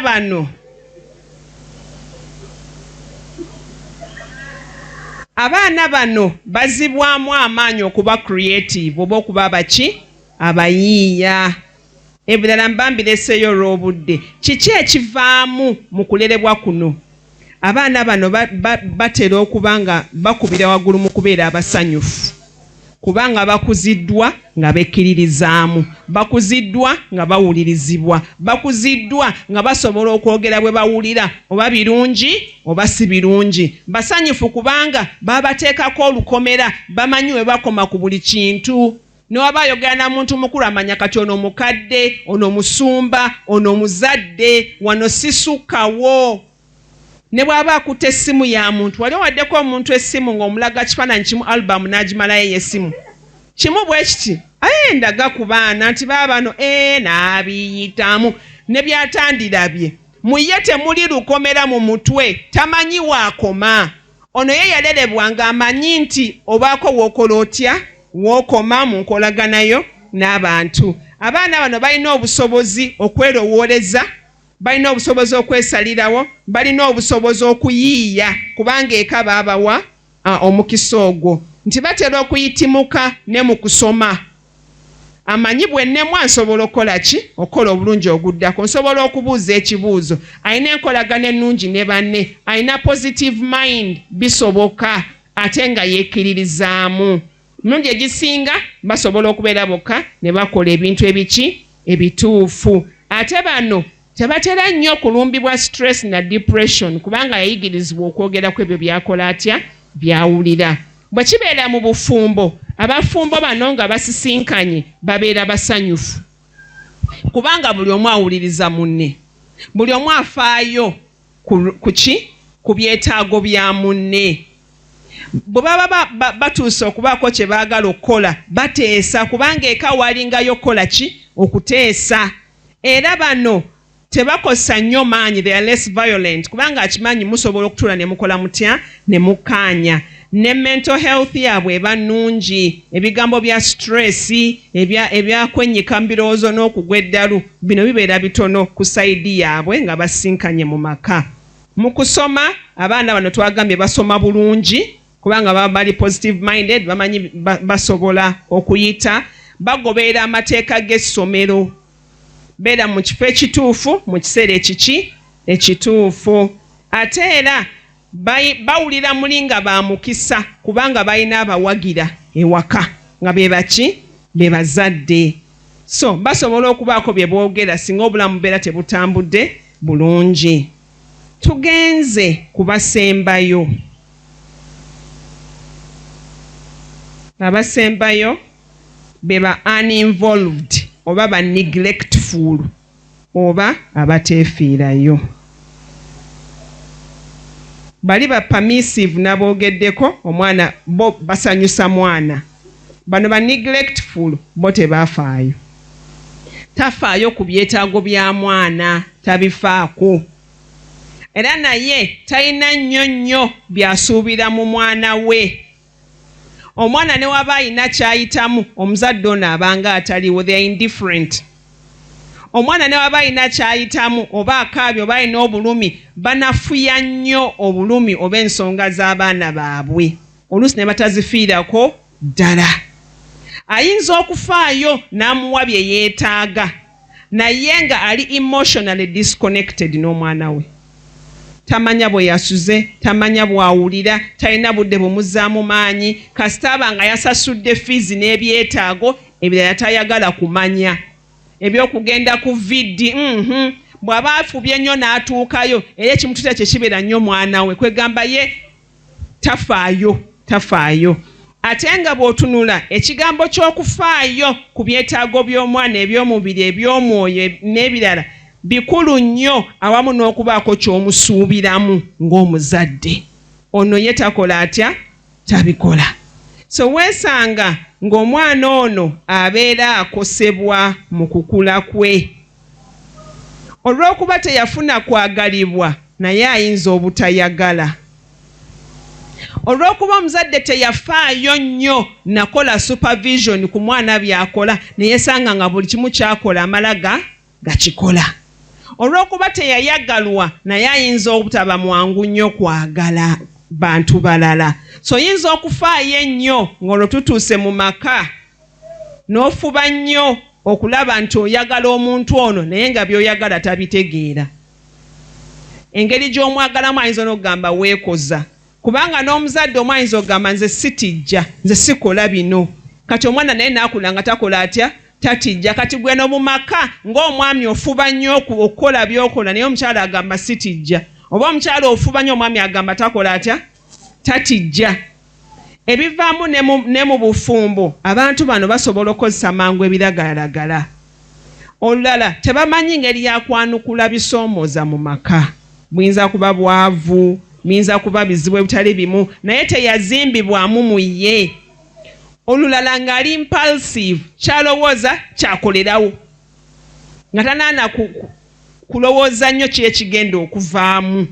bano bazibwamu amaanyi okuba creative oba okuba abaki? Abayiiya. Ebirala mba mbireseeyo olw'obudde. Kiki ekivaamu mu kulerebwa kuno? Abaana bano batera okuba nga bakubira waggulu mu kubeera abasanyufu, kubanga bakuziddwa nga bekkiririzaamu, bakuziddwa nga bawulirizibwa, bakuziddwa nga basobola okwogera bwe bawulira oba birungi oba si birungi. Basanyufu kubanga babateekako olukomera, bamanyi we bakoma ku buli kintu. Ne waba ayogera na muntu mukulu amanya kati ono mukadde, ono musumba, ono muzadde, wano sisukkawo. Ne bw'aba akutte essimu ya muntu, wali owaddeko omuntu essimu ng'omulaga kifaananyi kimu album n'agimalayo ey'essimu kimu bwe kiti, aye ndaga ku baana nti baabano n'abiyitamu ne byatandirabye. Mu ye temuli lukomera mu mutwe, tamanyi waakoma. Ono ye yalerebwa ng'amanyi nti obaako w'okola otya, w'okoma mu nkolaganayo n'abantu. Abaana bano balina obusobozi okwerowooleza, balina obusobozi okwesalirawo, balina obusobozi okuyiiya kubanga eka baabawa omukisa ogwo. Nti batera okuyitimuka ne mu kusoma. Amanyi bwe nnemwa nsobola okukola ki? Okukola obulungi oguddako. Nsobola okubuuza ekibuuzo. Alina enkolagana ennungi ne banne. Alina positive mind, bisoboka ate nga yekkiririzaamu. Emirundi egisinga basobola okubeera bokka ne bakola ebintu ebiki ebituufu. Ate bano tebatera nnyo kulumbibwa stress na depression kubanga yayigirizibwa okwogera ku ebyo by'akola atya, by'awulira. Bwe kibeera mu bufumbo, abafumbo bano nga basisinkanye babeera basanyufu kubanga buli omu awuliriza munne, buli omu afaayo ku ki? Ku byetaago bya munne. Bwe baba batuuse okubaako kye baagala okukola, bateesa kubanga eka walingayo okukola ki? Okuteesa. Era bano tebakosa nnyo maanyi, they are less violent kubanga akimanyi musobola okutuula ne mukola mutya, ne mukkaanya. Ne mental health yaabwe eba nnungi. Ebigambo bya stress, ebyakwennyika mu birowoozo n'okugwa eddalu, bino bibeera bitono ku sayidi yaabwe nga basinkanye mu maka. Mu kusoma, abaana bano twagambye basoma bulungi kubanga baba bali positive minded, bamanyi basobola okuyita, bagoberera amateeka g'essomero, beera mu kifo ekituufu mu kiseera ekiki ekituufu. Ate era bawulira muli nga ba mukisa kubanga balina abawagira ewaka nga be baki? Be bazadde. So basobola okubaako bye boogera singa obulamu bubeera tebutambudde bulungi. Tugenze kubasembayo. Abasembayo be ba uninvolved oba ba neglectful oba abateefiirayo. Bali ba permissive n'aboogeddeko omwana bo basanyusa mwana. Bano ba neglectful bo tebafaayo. Tafaayo ku byetaago bya mwana, tabifaako. Era naye talina nnyo nnyo by'asuubira mu mwana we. Omwana ne waba alina ky'ayitamu, omuzadde ono abanga ataliwo, they are indifferent. Omwana ne waba alina ky'ayitamu oba akaabye oba alina obulumi, banafuya nnyo obulumi oba ensonga z'abaana baabwe. Oluusi ne batazifiirako ddala. Ayinza okufaayo n'amuwa bye yeetaaga, naye nga ali emotionally disconnected n'omwana we. Tamanya bwe yasuze, tamanya bw'awulira, talina budde bumuzzaamu maanyi. Kasita aba nga yasasudde fiizi n'ebyetaago ebirala, tayagala kumanya ebyokugenda ku VD. Bw'aba afubye nnyo n'atuukayo, era ekimututa kye kibeera nnyo mwana we. Kwegamba ye tafaayo, tafaayo. Ate nga bw'otunula ekigambo ky'okufaayo ku byetaago by'omwana eby'omubiri, eby'omwoyo n'ebirala bikulu nnyo, awamu n'okubaako ky'omusuubiramu ng'omuzadde. Ono ye takola atya? Tabikola. So weesanga ng'omwana ono abeera akosebwa mu kukula kwe olw'okuba teyafuna kwagalibwa, naye ayinza obutayagala. Olw'okuba omuzadde teyafaayo nnyo nakola supervision ku mwana by'akola, neyesanga nga buli kimu kyakola amala ga gakikola. Olw'okuba teyayagalwa, naye ayinza obutaba mwangu nnyo kwagala bantu balala. So oyinza okufaayo ennyo ng'olwo tutuuse mu maka, n'ofuba nnyo okulaba nti oyagala omuntu ono, naye nga by'oyagala tabitegeera. Engeri gy'omwagalamu ayinza n'okugamba weekoza, kubanga n'omuzadde omu ayinza okugamba, "Nze sitijja, nze sikola bino." Kati omwana naye naakula nga takola atya? Tatijja. Kati gweno mu maka ng'omwami ofuba nnyo okukola by'okola, naye omukyala agamba sitijja, oba omukyala ofuba nnyo, omwami agamba takola atya? Tatijja. Ebivaamu ne mu bufumbo, abantu bano basobola okukozesa mangu ebiragalalagala. Olulala tebamanyi ngeri yakwanukula bisoomooza mu maka. Buyinza kuba bwavu, biyinza kuba bizibu ebitali bimu, naye teyazimbibwamu mu ye. Olulala ng'ali impulsive, kyalowooza kyakolerawo nga tanaana kulowooza nnyo ki ekigenda okuvaamu.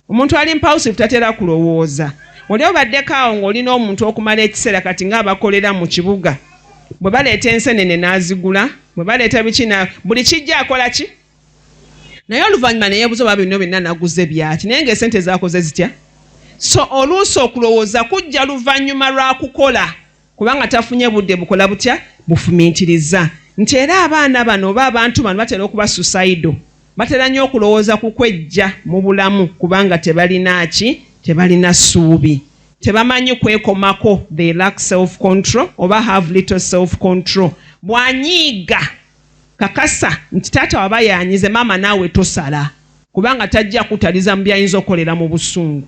Omuntu ali impulsive tatera kulowooza. Oli obaddeko awo ng'olina omuntu okumala ekiseera, kati ng'abakolera mu kibuga, bwe baleeta ensenene n'azigula, bwe baleeta biki, buli kijja akola ki, naye oluvannyuma neyeebuza oba bino byonna naguze byaki, naye ng'esente zakoze zitya. So oluusi okulowooza kujja luvannyuma lwa kukola, kubanga tafunye budde bukola butya? Bufumiitiriza. Nti era abaana bano oba abantu bano batera okuba suicidal, batera nnyo okulowooza ku kwejja mu bulamu, kubanga tebalina ki? Tebalina ssuubi, tebamanyi kwekomako. They lack self control oba have little self control. Bw'anyiiga, kakasa nti taata waba yanyize, maama naawe tosala, kubanga tajja kutaliza mu byayinza okukolera mu busungu.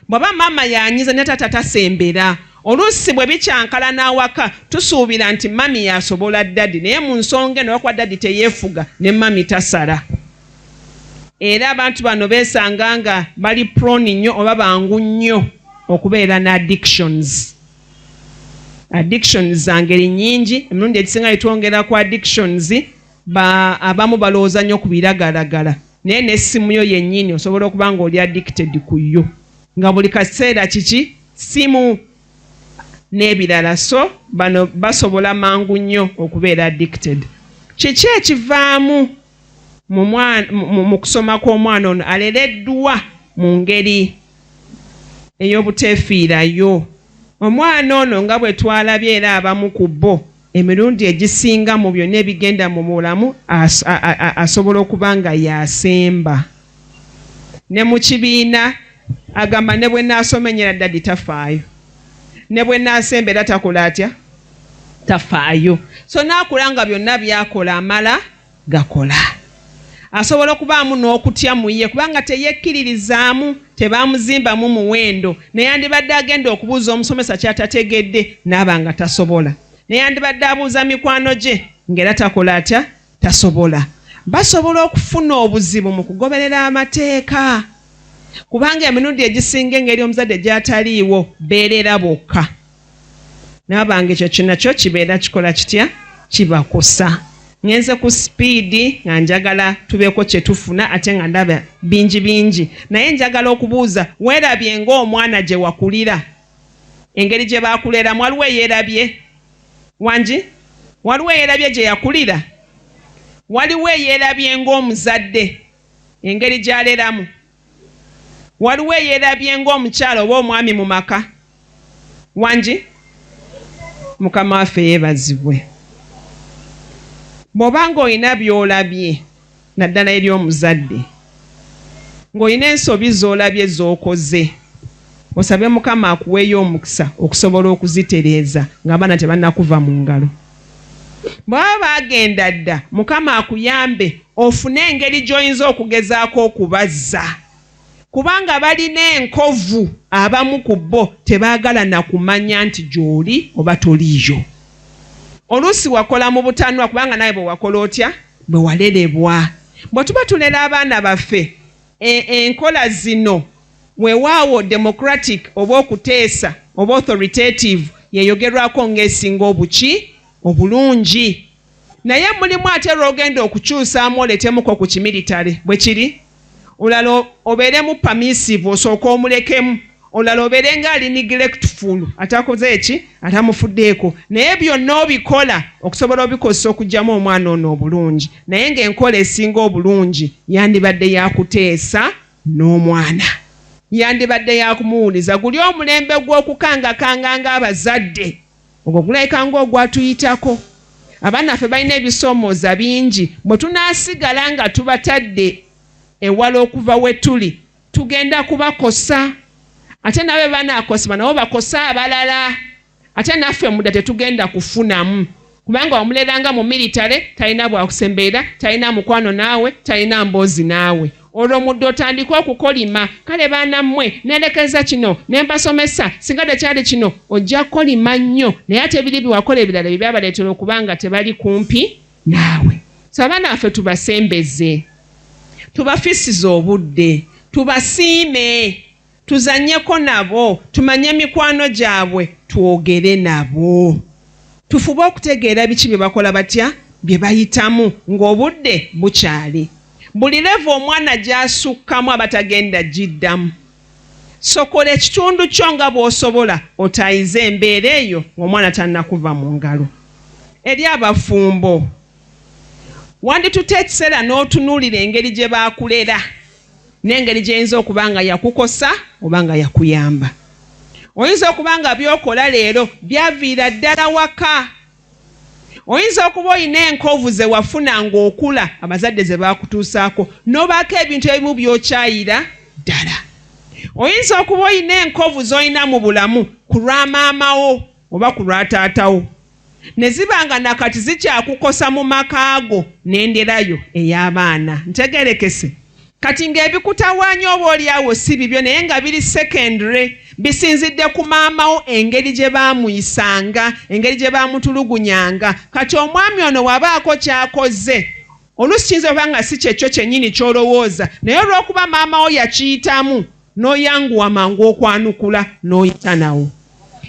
Bw'aba maama yanyize ne taata tasembera. Oluusi bwe bikyankala n'awaka, tusuubira nti mummy yasobola daddy, naye mu nsonga eno wakuba daddy teyeefuga, ne mummy tasala. Era abantu bano beesanga nga bali prone nnyo oba bangu nnyo okubeera ne addictions. Addictions za ngeri nnyingi. Emirundi egisinga netwongera ku addictions, abamu balowooza nnyo ku biragalagala, naye n'essimu yo yennyini osobola okuba nga oli addicted ku yo, nga buli kaseera kiki? Simu n'ebirala. So bano basobola mangu nnyo okubeera addicted. Kiki ekivaamu mu kusoma kw'omwana ono alereddwa mu ngeri ey'obuteefiirayo? Omwana ono nga bwe twalabye, era abamu ku bo emirundi egisinga mu byonna ebigenda mu bulamu asobola okuba nga yasemba ne mu kibiina. Agamba, "Ne bwe naasoma ennyera, daddy tafaayo, ne bwe naasemba era takola atya? Tafaayo." So naakula nga byonna byakola amala gakola. Asobola okubaamu n'okutya mu ye, kubanga teyekkiririzaamu, tebamuzimbamu muwendo. Neyandibadde agenda okubuuza omusomesa kyatategedde, naaba nga tasobola. Neyandibadde abuuza mikwano gye, ng'era takola atya? Tasobola. Basobola okufuna obuzibu mu kugoberera amateeka, kubanga emirundi egisinga engeri omuzadde gy'ataliiwo, beerera bokka. Nabange ekyo kinakyo kibeera kikola kitya? Kibakosa. Ngenze ku speed nga njagala tubeeko kye tufuna, ate nga ndaba bingi bingi, naye njagala okubuuza: weerabye ng'omwana gye wakulira, engeri gye bakuleramu? Waliwo eyeerabye? Wangi, waliwo eyeerabye gye yakulira? Waliwo eyeerabye ng'omuzadde engeri gy'aleramu? Waliwo eyeerabye ng'omukyala oba omwami mu maka? Wangi. Mukama waffe yeebazibwe. Bw'oba ng'olina by'olabye naddala eri omuzadde, ng'olina ensobi z'olabye z'okoze, osabe Mukama akuweeyo omukisa okusobola okuzitereeza ng'abaana tebannakuva mu ngalo. Bwe baba baagenda dda, Mukama akuyambe ofune engeri gy'oyinza okugezaako okubazza. Kubanga balina enkovu, abamu ku bo tebaagala na kumanya nti gy'oli oba toliiyo. Oluusi wakola mu butanwa kubanga naawe bwe wakola otya? Bwe walerebwa. Bwe tuba tulera abaana baffe, e, enkola zino weewaawo democratic oba okuteesa oba authoritative yeeyogerwako ng'esinga obuki? Obulungi. Naye mulimu ate lw'ogenda okukyusaamu oleetemuko ku kimiritale. Bwe kiri? Olulala obeeremu permissive osooke omulekemu, olulala obeere nga ali neglectful atakoze ki? Atamufuddeeko. Naye byonna obikola okusobola obikozesa okuggyamu omwana ono obulungi. Naye ng'enkola esinga obulungi yandibadde ya kuteesa n'omwana. Yandibadde ya kumuwuliza. Guli omulembe gw'okukangakanga ng'abazadde. Ogwo gulabika ng'ogwatuyitako. Abaana baffe balina ebisoomooza bingi. Bwe tunaasigala nga tubatadde ewala okuva we tuli, tugenda kubakosa. Ate nabo bwe banaakosebwa nabo bakose abalala. Ate naffe munda tetugenda kufunamu. Kubanga wamuleranga mu military, talina bwakusemberera, talina mukwano naawe, talina mboozi naawe. Olwo mudde otandike okukolima, kale baana mmwe nerekeza kino ne mbasomesa, singa tekyali kino, ojja kukolima nnyo naye ate biri bye wakola ebirala bye byabaleetera okuba nga tebali kumpi naawe. So abaana baffe tubasembeze, tubafisize obudde, tubasiime. Tuzannyeko nabo, tumanye mikwano gyabwe, twogere nabo. Tufube okutegeera biki bye bakola batya, bye bayitamu ng'obudde bukyali. Buli level omwana gy'asukkamu aba tagenda giddamu. Sokola ekitundu kyo nga bw'osobola otaayize embeera eyo ng'omwana tannakuva mu ngalo. Eri abafumbo, wanditutte ekiseera n'otunuulira engeri gye baakulera. N'engeri gy'eyinza okuba nga yakukosa oba nga yakuyamba. Oyinza okuba nga by'okola leero byaviira ddala waka. Oyinza okuba olina enkovu ze wafuna ng'okula abazadde ze baakutuusaako n'obaako ebintu ebimu by'okyayira ddala. Oyinza okuba olina enkovu z'olina mu bulamu ku lwa maama wo oba ku lwa taata wo. Ne ziba nga na kati zikyakukosa mu maka go n'endera yo ey'abaana. Ntegeerekese? Kati ng'ebikutawaanya oba oli awo si bibyo naye nga biri secondary, bisinzidde ku maama wo engeri gye baamuyisanga, engeri gye baamutulugunyanga. Kati omwami ono bw'abaako ky'akoze, oluusi kiyinza okuba nga si kyekyo kyennyini ky'olowooza, naye olw'okuba maama wo yakiyitamu, n'oyanguwa mangu okwanukula n'oyita nawo.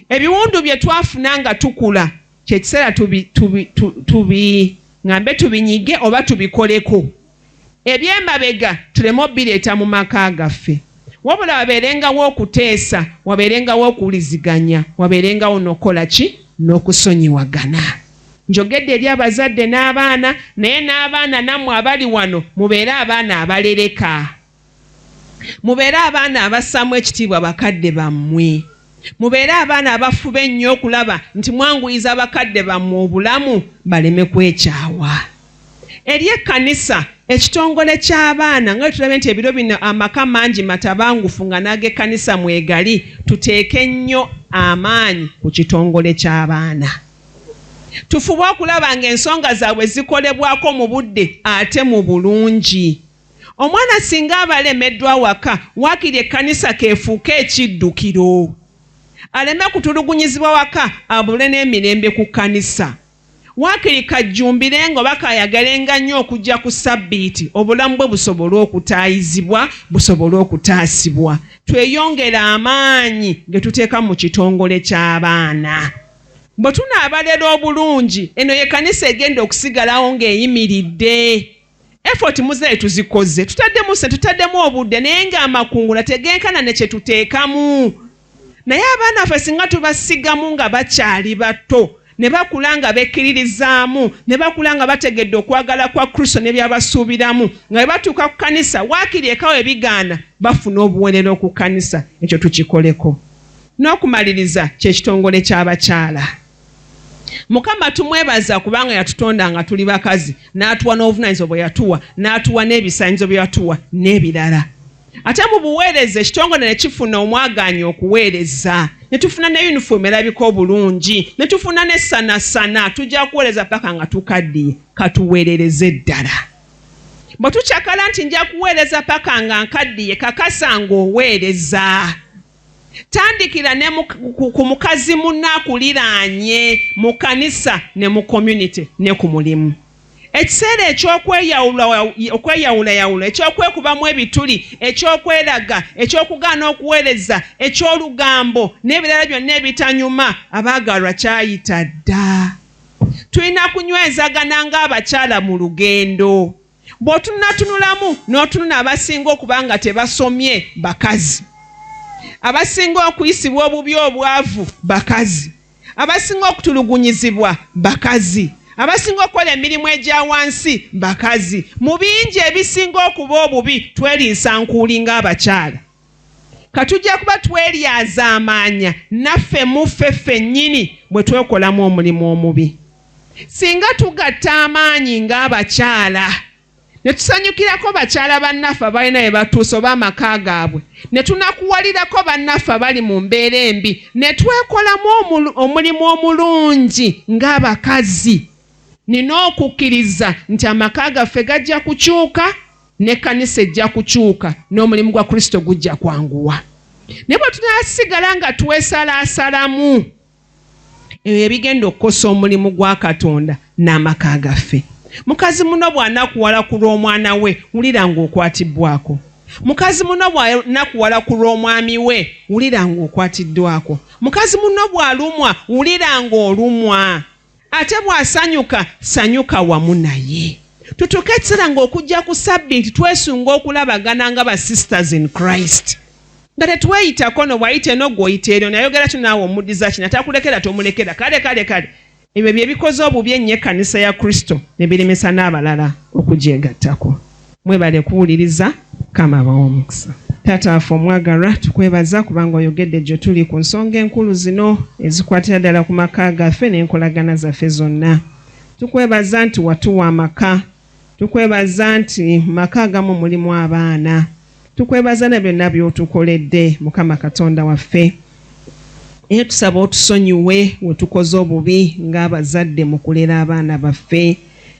Ebiwundu bye twafuna nga tukula kye kiseera tubi, tubi, tubi, ngambe tubinyige oba tubikoleko. Eby'emabega tuleme obireeta mu maka gaffe. Wabula wabeerengawo okuteesa, wabeerengawo okuwuliziganya, wabeerengawo n'okukola ki? N'okusonyiwagana. Njogedde eri abazadde n'abaana, naye n'abaana nammwe abali wano mubeere abaana abalereka. Mubeere abaana abassaamu ekitiibwa bakadde bammwe. Mubeere abaana abafuba ennyo okulaba nti mwanguyiza bakadde bammwe obulamu baleme kwekyawa. Eri ekkanisa, ekitongole ky'abaana, nga bwe tulabye nti ebiro bino amaka mangi matabangufu nga n'ag'ekkanisa mwegali, tuteeke nnyo amaanyi ku kitongole ky'abaana. Tufube okulaba ng'ensonga zaabwe zikolebwako mu budde ate mu bulungi. Omwana singa aba alemeddwa awaka, waakiri ekkanisa k'efuuke ekiddukiro. Aleme kutulugunyizibwa waka abule n'emirembe ku kkanisa. Waakiri kajjumbirenga oba kayagalenga nnyo okujja ku ssabbiiti obulamu bwe busobole okutaayizibwa, busobole okutaasibwa. Tweyongere amaanyi ge tuteeka mu kitongole ky'abaana. Bwe tunaabalera obulungi, eno ye kkanisa egenda okusigalawo ng'eyimiridde. Effort muzeeyi tuzikoze, tutaddemu ssente, tutaddemu obudde naye ng'amakungula tegenkana ne kye tuteekamu. Naye abaana baffe singa tubasigamu nga bakyali bato ne bakula nga bekkiririzaamu, ne bakula nga bategedde okwagala kwa Kristo ne by'abasuubiramu, nga bwe batuuka ku kkanisa waakiri eka we bigaana bafuna obuweerero ku kkanisa. Ekyo tukikoleko. N'okumaliriza kye kitongole ky'abakyala. Mukama tumwebaza kubanga yatutonda nga tuli bakazi, n'atuwa n'obuvunaanyizibwa bwe yatuwa, n'atuwa n'ebisaanyizo bye yatuwa n'ebirala. Ate mu buweereza ekitongole ne kifuna omwagaanya okuweereza, ne tufuna ne yunifoomu erabika obulungi, ne tufuna ne ssanasana. Tujja kuweereza paka nga tukaddiye, katuweerereze ddala. Bwe tukyakala nti nja kuweereza paka nga nkaddiye, kakasa ng'oweereza. Tandikira ne ku mukazi munno akuliraanye mu kkanisa ne mu community ne ku mulimu. Ekiseera eky'okweyawulayawula, eky'okwekubamu ebituli, eky'okweraga, eky'okugaana okuweereza, eky'olugambo n'ebirala byonna ebitanyuma, abaagalwa kyayita dda. Tulina kunywezagana ng'abakyala mu lugendo. Bw'otunatunulamu n'otunula abasinga okuba nga tebasomye bakazi, abasinga okuyisibwa obubi obwavu bakazi, abasinga okutulugunyizibwa bakazi, abasinga okukola emirimu egya wansi bakazi. Mu bingi ebisinga okuba obubi tweriisa nkuuli ng'abakyala. Katujja kuba tweryazaamaanya naffe mu ffe ffennyini bwe twekolamu omulimu omubi. Singa tugatta amaanyi ng'abakyala ne tusanyukirako bakyala bannaffe abalina bye batuuse oba amaka gaabwe, ne tunakuwalirako bannaffe abali mu mbeera embi, ne twekolamu omulimu omulungi ng'abakazi, nina okukkiriza nti amaka gaffe gajja kukyuka, n'ekkanisa ejja kukyuka, n'omulimu gwa Kristo gujja kwanguwa. Naye bwe tunaasigala nga twesalaasalamu, ebyo ebigenda okukosa omulimu gwa Katonda n'amaka gaffe. Mukazi muno bw'anakuwala ku lw'omwana we, wulira ng'okwatibbwako. Mukazi muno bw'anakuwala ku lw'omwami we, wulira ng'okwatiddwako. Mukazi muno bw'alumwa, wulira ng'olumwa. Ate bw'asanyuka, sanyuka wamu naye. Tutuuke ekiseera ng'okujja ku sabbiiti twesunga okulabagana nga ba sisters in Christ. Nga tetweyitako no bw'ayita eno gw'oyita eri, ono ayogera kino naawe omuddiza kino, atakulekera tomulekera, kale kale kale. Ebyo bye bikoze obubi ennyo ekkanisa ya Kristo ne biremesa n'abalala okugyegattako. Mwebale kuwuliriza, Mukama abawe omukisa. Taata waffe omwagalwa, tukwebaza kubanga oyogedde gye tuli ku nsonga enkulu zino ezikwatira ddala ku maka gaffe n'enkolagana zaffe zonna. Tukwebaza nti watuwa amaka. Tukwebaza nti mu maka agamu mulimu abaana. Tukwebaza na byonna by'otukoledde, Mukama Katonda waffe. Naye tusaba otusonyiwe we tukoze obubi ng'abazadde mu kulera abaana baffe.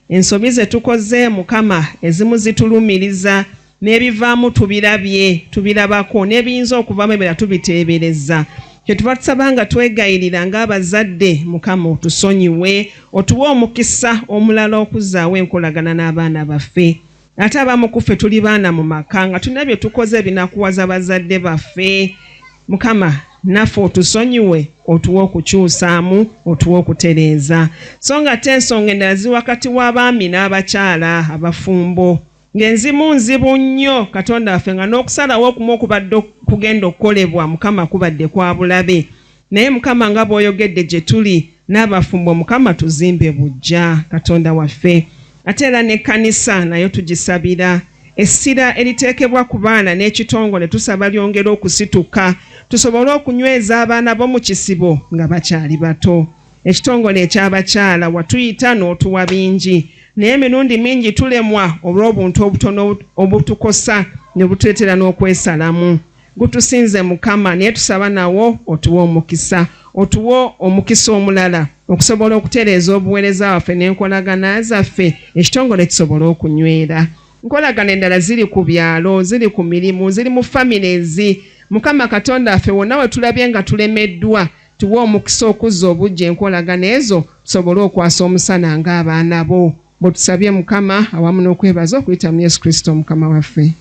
Ensobi ze tukoze, Mukama, ezimu zitulumiriza, n'ebivaamu tubirabye, tubirabako, n'ebiyinza okuvaamu ebirala tubiteebereza. Kyetuva tusaba nga twegayirira ng'abazadde, Mukama otusonyiwe, otuwe omukisa omulala okuzzaawo enkolagana n'abaana baffe. Ate abamu ku ffe tuli baana mu maka nga tulina bye tukoze ebinakuwaza bazadde baffe. Mukama, naffe otusonyiwe, otuwe okukyusaamu, otuwe okutereeza. So nga ate ensonga endala ziri wakati w'abaami n'abakyala abafumbo, ng'enzimu nzibu nnyo, Katonda waffe, nga n'okusalawo okumu okubadde kugenda okukolebwa, Mukama, kubadde kwa bulabe. Naye Mukama, nga bw'oyogedde gye tuli, n'abafumbo, Mukama, tuzimbe buggya, Katonda waffe. Ate era n'ekkanisa nayo tugisabira. Essira eriteekebwa ku baana n'ekitongole tusaba lyongere okusituka, tusobole okunyweza abaana bo mu kisibo nga bakyali bato. Ekitongole eky'abakyala, watuyita n'otuwa bingi, naye emirundi mingi tulemwa olw'obuntu obutono obutukosa ne butuleetera n'okwesalamu. Gutusinze Mukama, naye tusaba nawo otuwe omukisa, otuwe omukisa omulala okusobola okutereeza obuweereza waffe n'enkolagana zaffe, ekitongole kisobole okunywera. Nkolagana endala ziri ku byalo, ziri ku mirimu, ziri mu families. Mukama Katonda waffe, wonna we tulabye nga tulemeddwa, tuwe omukisa okuzza obuggya enkolagana ezo, tusobole okwasa omusana ng'abaana bo. Bwe tusabye Mukama, awamu n'okwebaza okuyita mu Yesu Kristo Mukama waffe.